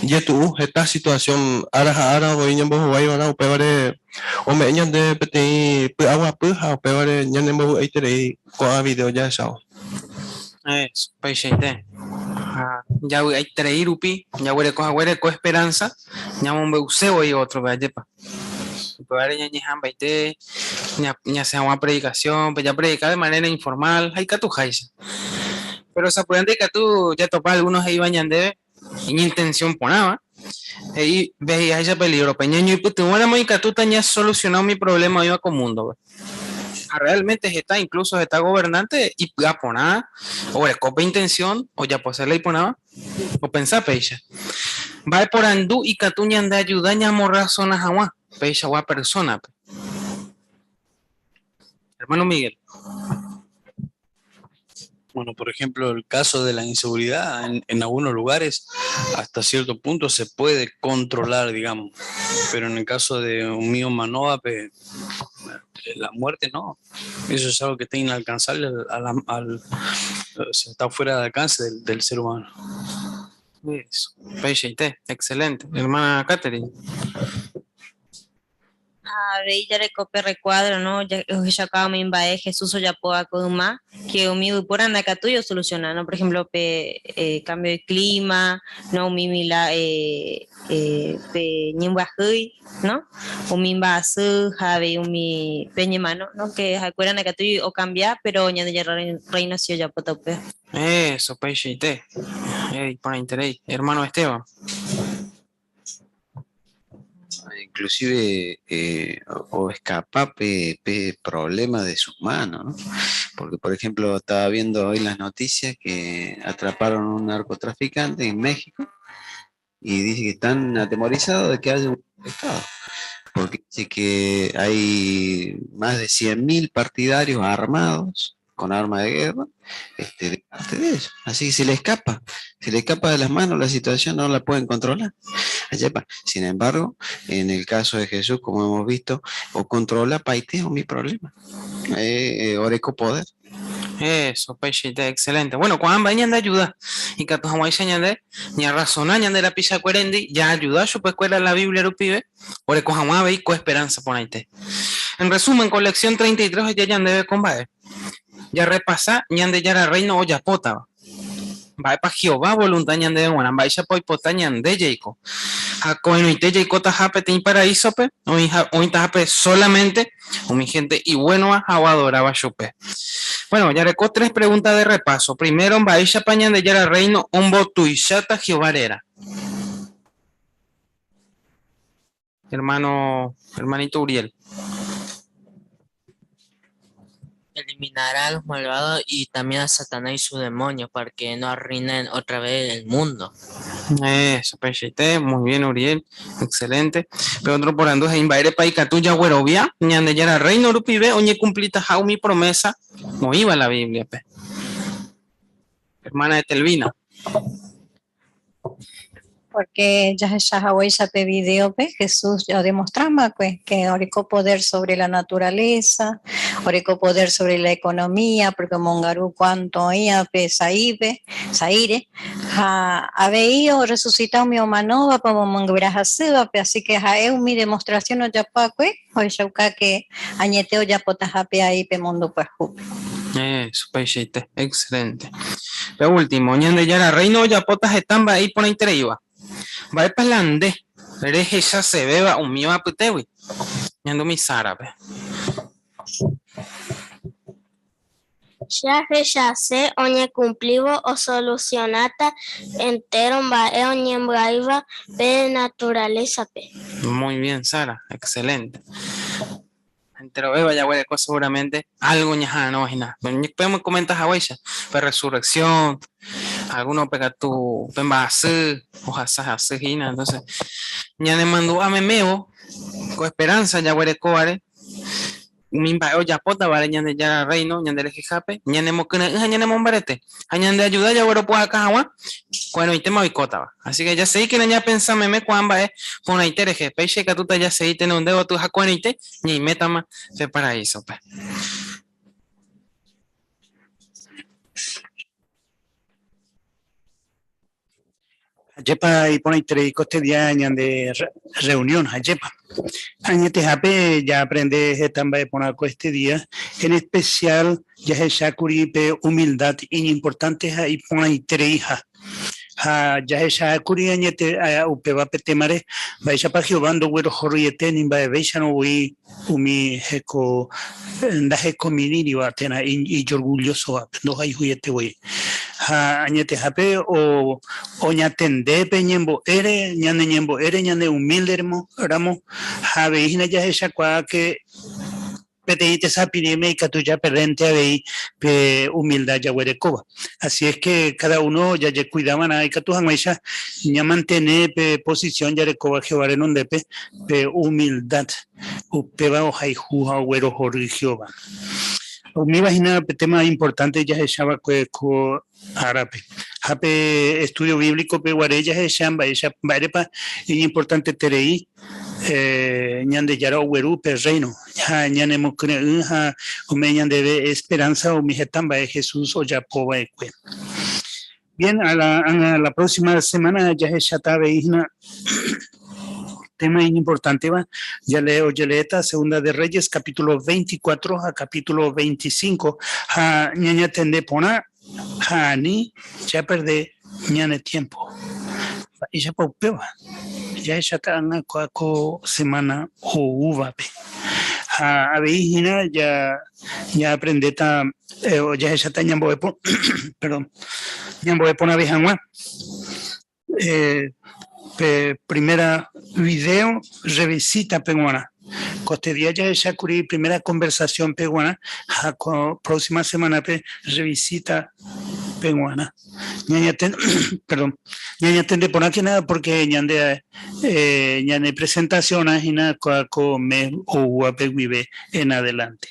ijetu'u heta situación ára ha ára voi ñambohovái va'erã, upévare ome'ẽ ñande peteĩ py'aguapy ha upévare ñanembovy'aiterei ko'ã video jahechávo. Eso, peichaite. Ha javy'aiterei rupi jaguereko haguére ko esperanza ñamombe'use voi ótrope, ajépa. Upévare ñañeha'ãmbaite ñasẽ hag̃ua predicación-pe, japredika de manera informal ha ikatuháicha. Péro sapy'ánte ikatu jatopa algunos he'íva ñandéve iñintensión porãva, he'i vehiháicha pe lívrope, Ñañoipytyvõramo ikatúta ñasolusiona umi provléma oĩva ko múndope. Ha realmente heta, incluso heta gobernante ipy'a porã, oguereko pe intención ojapose la iporãva, opensa péicha. Mba'e porandu ikatu ñandeajuda ñamorrasona hag̃ua peichagua persónape? Hermano Miguel. Bueno, por ejemplo, el caso de la inseguridad en, en algunos lugares hasta cierto punto se puede controlar, digamos, pero en el caso de un mío Manoa, la muerte no. Eso es algo que está inalcanzable, al, al, o sea, está fuera de alcance del, del ser humano. Eso, Peixe excelente. Hermana Catherine. Avei jareko pe recuadro, no? Ohechaukáva umi mba'e Jesús ojapóva ko yma, que umi yvypóra ndaikatúi osoluciona, no? Por ejemplo, pe eh, cambio de clima, no? Umi mila, eh, eh, pe ñembyahýi, no? Umi mba'asy ha avei umi pe ñemano, no? Que ha'ekuéra ndaikatúi okambia, pero Ñandejára Reino si ojapóta upéva. Eso, peichaite. Iporãiterei. Hermano Esteban. Inclusive eh, o escapa pe, pe problema de sus manos, ¿no? Porque, por ejemplo, estaba viendo hoy las noticias que atraparon a un narcotraficante en México y dice que están atemorizados de que haya un estado. Porque dice que hay más de 100.000 partidarios armados con arma de guerra este, de parte de ellos. Así que se le escapa, se le escapa de las manos la situación, no la pueden controlar. Sin embargo, en el caso de Jesús, como hemos visto, o controla paiteo mi problema. Eh, eh, oreco poder. Eso, peixe, excelente. Bueno, cuando vayan de ayuda y que tu ñande, ña razona ñande la pisa cuerendi, ya ayuda, yo pues escuela la Biblia rupibe, oreco jamás ve con esperanza por ahí. En resumen, colección 33 ya ñande combae. Ya repasa ñande yara reino o yapota. Va pa Jehová voluntad ñande de buena, va poi ñande yeiko. Ha koenoite yeiko taja peteĩ paraíso pe, oĩ taja solamente umi gente y bueno ha adoraba chupe. Bueno, ya reco tres preguntas de repaso. Primero, mba'éichapa Ñandejára reino ombotuicháta Jehová réra. Hermano, hermanito Uriel. Eliminará a los malvados y también a Satanás y sus demonios para que no arruinen otra vez el mundo. Eso, peixe, muy bien, Uriel, excelente. Pero otro por ando es invadir paikatu yaguerovia, Ñandejára reino rupive, oñecumplita mi promesa, no iba la Biblia, pe. Hermana Etelvina. Porque ya ya pe video pe Jesús ya demostraba pues, que oreco poder sobre la naturaleza, oreco poder sobre la economía, porque mongaru cuanto ia pe saibe, saire, ha habeío resucitado mi manova como mongrajasiba, pe así que ja mi demostración o ya pa pues, o que añeteo ya potajape ahí pe mundo pues jupe. Eso, peixe, excelente. Pero último, Ñandejára reino ojapotas etamba ahí por iba. Mba'épa la nde rehechasevéva umíva apytégui ñandumi Sara-pe. Che ahechase oñekumplívo osolusionáta entéro mba'e oñembyaíva pe naturalesape. Muy bien, Sara, excelente. Enterovéva jaguereko seguramente algo ñaha'arõ hína. Podemos comentar haguéicha, pe resurrección, alguno pe katu pe mba'asy, ohasa hasy hína, entonces ñanemandu'a memévo ko esperanza jaguerekóvare umi mba'e ojapótavare Ñandejára Reino ñande rehehápe, ñanemokyre'ỹ ha ñanemombarete, ha ñandeayuda jagueropu'aka hag̃ua ko'ẽrõitéma oikótava. Así que jaseíkena ñapensa meme ko'ã mba'e porãite rehe, péicha ikatúta jasei tenonde gotyo ha ko'ẽrõite ñaimétama pe paraísope. Ajépa iporãiterei ko este día ñande reunión, ajépa. Añetehápe jaaprende heta mba'e porã ko este día, en especial jahechákuri pe humildad iñimportante ha iporãitereiha. Ha jahechahákuri añete upéva pe témare, mba'éichapa Jehová ndoguerohoryiete ni mba'evéicharõ voi umi heko ndahekomirĩriva térã ijorgullósova, ndohayhuiete voi. Ha añetehápe oñatende pe ñembo'ére, ñane ñembo'ére ñane humílderamo ramo, ha avei hína jahechakuaa ke Peteĩ tesapirĩme ikatu japerdénte avei pe humildad jaguerekóva. Así es que cada uno jajekuidava'erã ikatu hag̃uáicha ñamantene pe posición jarekóva Jehová renondépe pe humildad, upéva ohayhu ha oguerohory Jehová. Umíva hína pe tema importante jahechava'ekue ko árape. Ha pe estudio bíblico-pe guare jahecha mba'éicha mba'érepa iñimportanteterei Ñandejára ogueru pe Rréino ha ñanemokyre'ỹ ha ome'ẽ ñandéve esperánsa umi heta mba'e Jesús ojapo va'ekue. Bien, a la, a la próxima semana jahecháta avei hína tema iñimportánteva, jale, ojeleéta Segunda de Reyes capítulo 24 ha capítulo 25 ha ñañatende porã ha ani japerde ñane tiempo. Mba'éichapa upéva? Jahecháta ág̃a kóa ko semana oúvape. Ha avei hína ja ñaaprendéta jahecháta ñambo'e perdón, ñambo'e porãve hag̃ua. Pe primera video revisítape g̃uarã. Kostedia jahecha kuri primera konversasiónpe g̃uarã ha ko próxima semánape revisítape g̃uarã. Ñañatende, perdón, ñañatende porãkena pórke ñande ñane presentasionrã hína ko mes oúvape guive en adelante.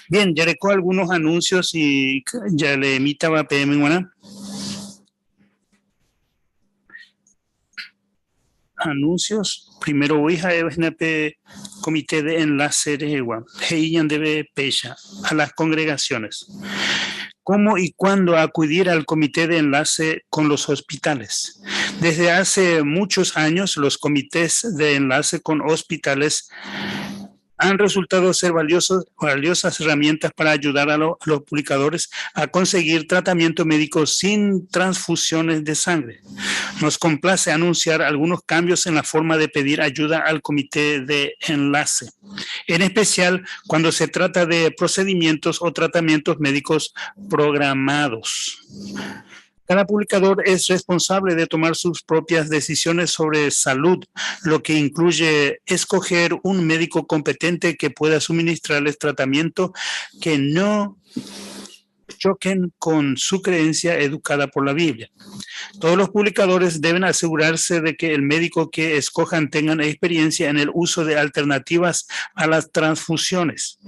Bien, jareko algunos anuncios y jaleemítava peẽme g̃uarã. Anuncios, primero voi ha'éva hína pe Comité de Enlace rehegua, he'i ñandéve péicha a las congregaciones, Cómo y cuándo acudir al Comité de Enlace con los hospitales. Desde hace muchos años, los comités de enlace con hospitales han resultado ser valiosos, valiosas herramientas para ayudar a, lo, a los publicadores a conseguir tratamiento médico sin transfusiones de sangre. Nos complace anunciar algunos cambios en la forma de pedir ayuda al comité de enlace, en especial cuando se trata de procedimientos o tratamientos médicos programados. Cada publicador es responsable de tomar sus propias decisiones sobre salud, lo que incluye escoger un médico competente que pueda suministrarles tratamiento que no choquen con su creencia educada por la Biblia. Todos los publicadores deben asegurarse de que el médico que escojan tengan experiencia en el uso de alternativas a las transfusiones.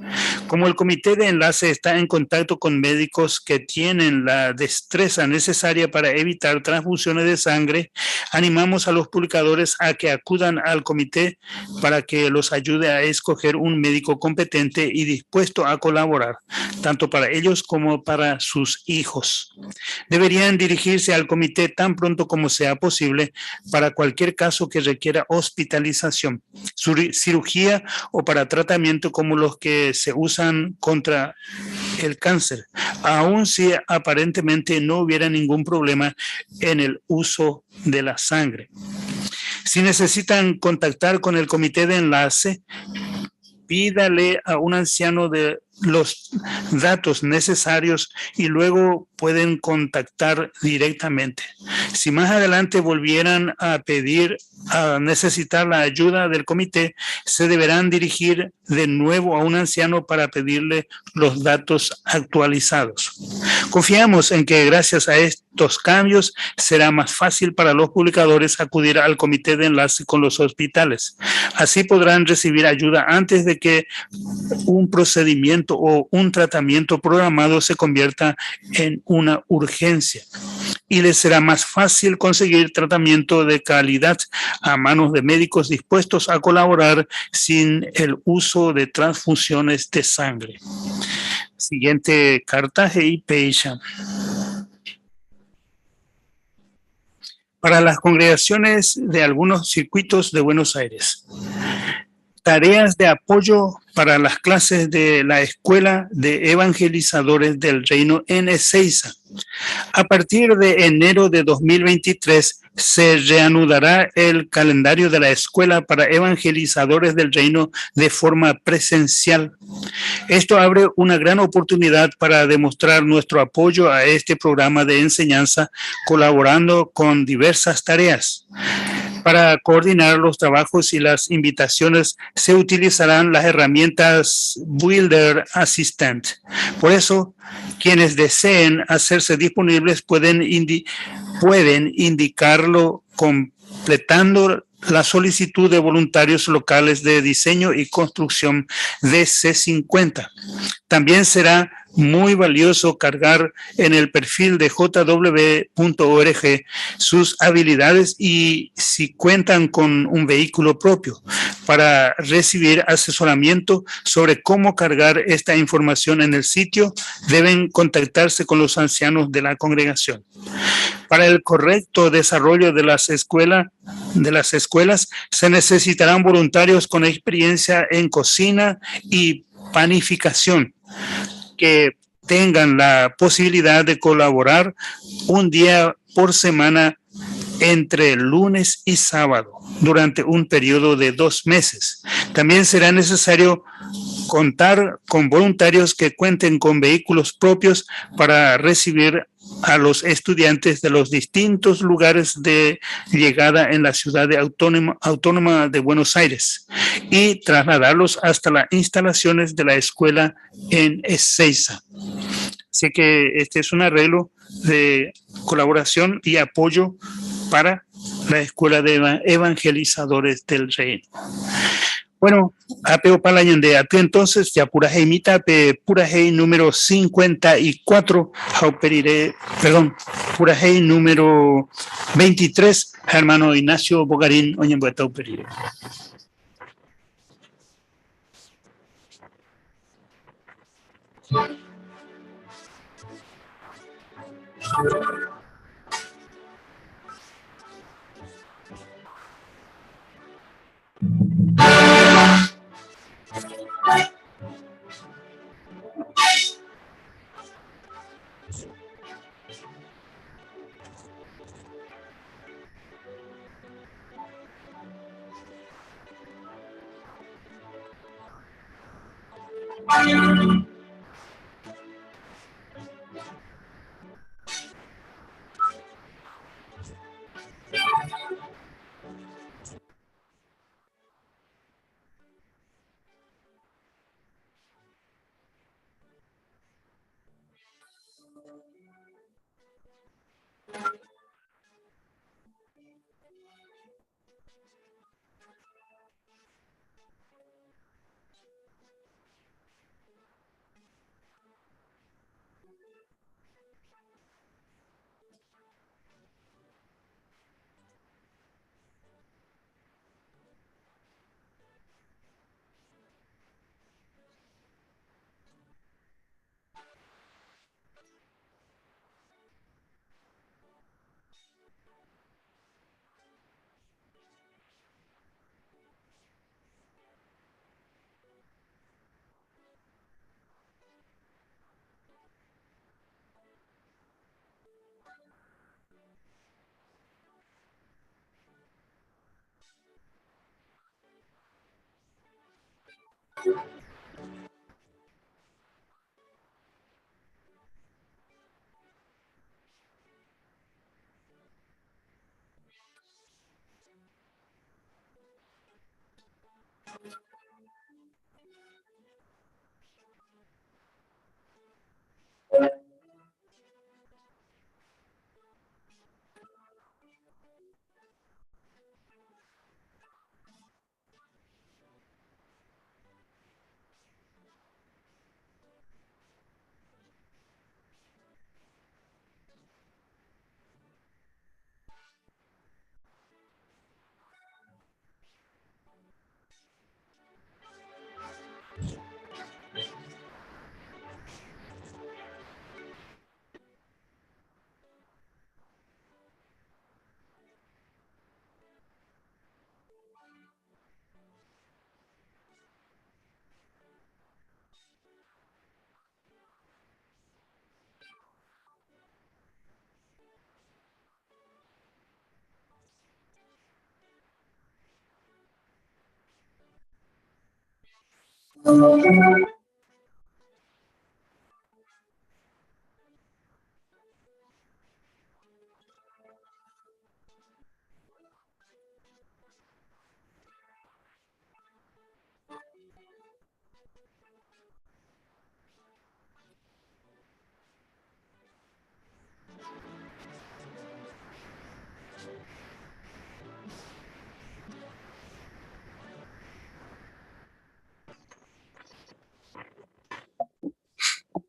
Como el comité de enlace está en contacto con médicos que tienen la destreza necesaria para evitar transfusiones de sangre, animamos a los publicadores a que acudan al comité para que los ayude a escoger un médico competente y dispuesto a colaborar, tanto para ellos como para sus hijos. Deberían dirigirse al comité tan pronto como sea posible para cualquier caso que requiera hospitalización, cirugía o para tratamiento como los que se usan contra el cáncer, aun si aparentemente no hubiera ningún problema en el uso de la sangre. Si necesitan contactar con el comité de enlace, pídale a un anciano de los datos necesarios y luego pueden contactar directamente. Si más adelante volvieran a pedir, a necesitar la ayuda del comité, se deberán dirigir de nuevo a un anciano para pedirle los datos actualizados. Confiamos en que gracias a estos cambios será más fácil para los publicadores acudir al comité de enlace con los hospitales. Así podrán recibir ayuda antes de que un procedimiento o un tratamiento programado se convierta en una urgencia. Y les será más fácil conseguir tratamiento de calidad a manos de médicos dispuestos a colaborar sin el uso de transfusiones de sangre. Siguiente carta, Peisha. Para las congregaciones de algunos circuitos de Buenos Aires. Tareas de apoyo para las clases de la Escuela de Evangelizadores del Reino en Ezeiza. A partir de enero de 2023 se reanudará el calendario de la Escuela para Evangelizadores del Reino de forma presencial. Esto abre una gran oportunidad para demostrar nuestro apoyo a este programa de enseñanza colaborando con diversas tareas. Para coordinar los trabajos y las invitaciones se utilizarán las herramientas Builder Assistant. Por eso, quienes deseen hacerse disponibles pueden, pueden indicarlo completando la solicitud de voluntarios locales de diseño y construcción de C50. También será muy valioso cargar en el perfil de jw.org sus habilidades y si cuentan con un vehículo propio para recibir asesoramiento sobre cómo cargar esta información en el sitio, deben contactarse con los ancianos de la congregación. Para el correcto desarrollo de las, escuelas, de las escuelas se necesitarán voluntarios con experiencia en cocina y panificación que tengan la posibilidad de colaborar un día por semana entre lunes y sábado durante un periodo de dos meses. También será necesario contar con voluntarios que cuenten con vehículos propios para recibir a los estudiantes de los distintos lugares de llegada en la ciudad de Autónoma, Autónoma de Buenos Aires y trasladarlos hasta las instalaciones de la escuela en Ezeiza. Así que este es un arreglo de colaboración y apoyo para la Escuela de Evangelizadores del Reino. Bueno, apeo palañan de atu entonces, ya purajei mita, pe purajei número 54, jauperire, perdón, purajei número 23, hermano Ignacio Bogarín, oñembueta uperire.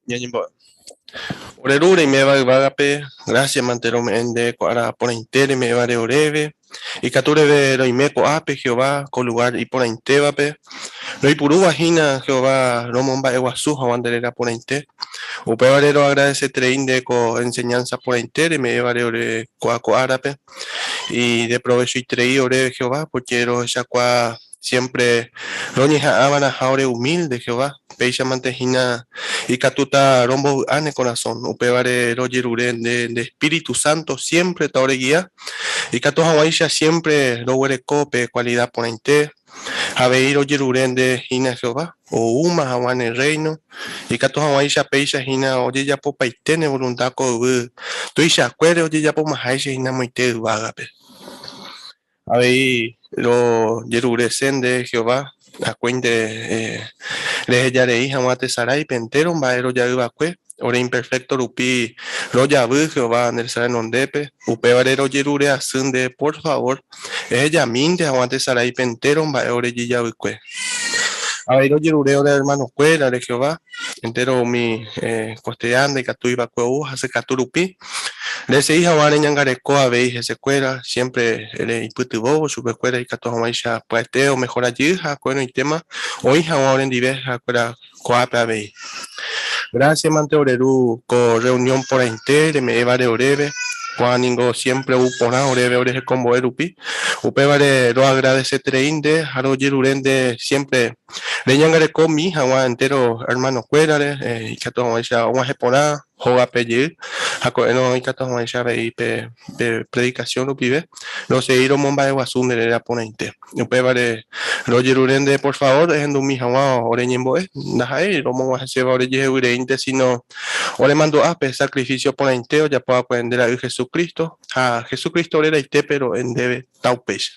Ñañembo'e. Ore Ru reiméva yvágape, gracias mante rome'ẽ nde ko ára porãite reme'ẽvare oréve. Ikatu reve roime ko'ápe, Jehová, ko lugar iporãitévape. Roipurúva hína, Jehová, romomba'eguasu haguã nde réra porãite. Upévare roagradeseterei nde ko enseñanza porãite reme'ẽvare ore ko'a ko árape. Ideprovechoiterei oréve, Jehová, porque rohechakuaa Siémpre roñeha'ã va'erãha ore umílde, Jehová, péichamante hína ikatúta rombovy'a ne korasõ. Upévare rojerure nde nde espíritu sánto siémpre taoregia, ikatu hag̃uáicha siémpre roguereko pe kualida porãite. Ha avei rojerure nde hína, Jehová, oúma hag̃ua ne Rréino, ikatu hag̃uáicha péicha hína ojejapopaite ne volunta ko yvy tuichakuére ojejapomaháicha hína moite yvágape. Avei rojerurese nde, Jehová, akóinte reheja rei hag̃ua tesaráipe entéro mba'e rojay va'ekue, ore imperfékto rupi rojavy, Jehová, nde resa renondépe. Upévare rojerure asy nde, por favór, ehejamínte hag̃ua tesaráipe entéro mba'e ore jejavykue. Avei rojerure ore ermanokuérare, Jehová, entéro umi kosteha ndaikatúi va'ekue ou hasykatu rupi. Resegi hag̃ua reñangareko avei hesekuéra, siémpre reipytyvõvo chupekuéra ikatu hag̃uáicha pya'ete omehora jey ha ko'ẽrõitéma oĩ hag̃ua orendive ha'ekuéra ko'ápe avei. Grásiamante ore Ru ko rreunión porãite reme'ẽvare oréve, ko'ã ningo siémpre ou porã oréve orehekombo'e rupi, upévare roagradeseterei nde ha rojerure nde siémpre reñangareko mi hag̃ua entéro ermanokuérare ikatu hag̃uáicha og̃uahẽ porã hógape jey ha ko'ẽrõ ikatu hag̃uáicha avei pe predikasión rupive rosegi romomba'eguasu nde réra porãite. Upévare rojerure nde por favór ehendumi hag̃ua ore ñembo'e, ndaha'éi romog̃uahẽséva orejehegui reínte síno oremandu'a pe sakrifísio porãite ojapo va'ekue nde Ra'y Jesucristo, ha Jesucristo reraitépe ro'e ndéve taupéicha.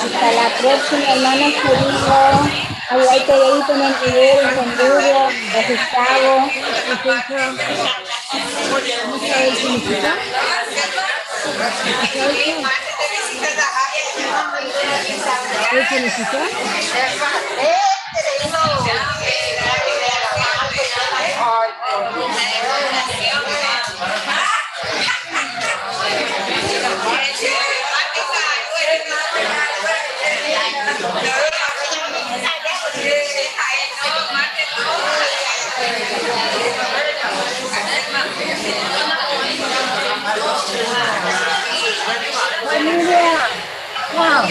Hasta la próxima, hermanos queridos. Avy'aiterei penendive, rohendúvo, rohechávo. Familia, chao.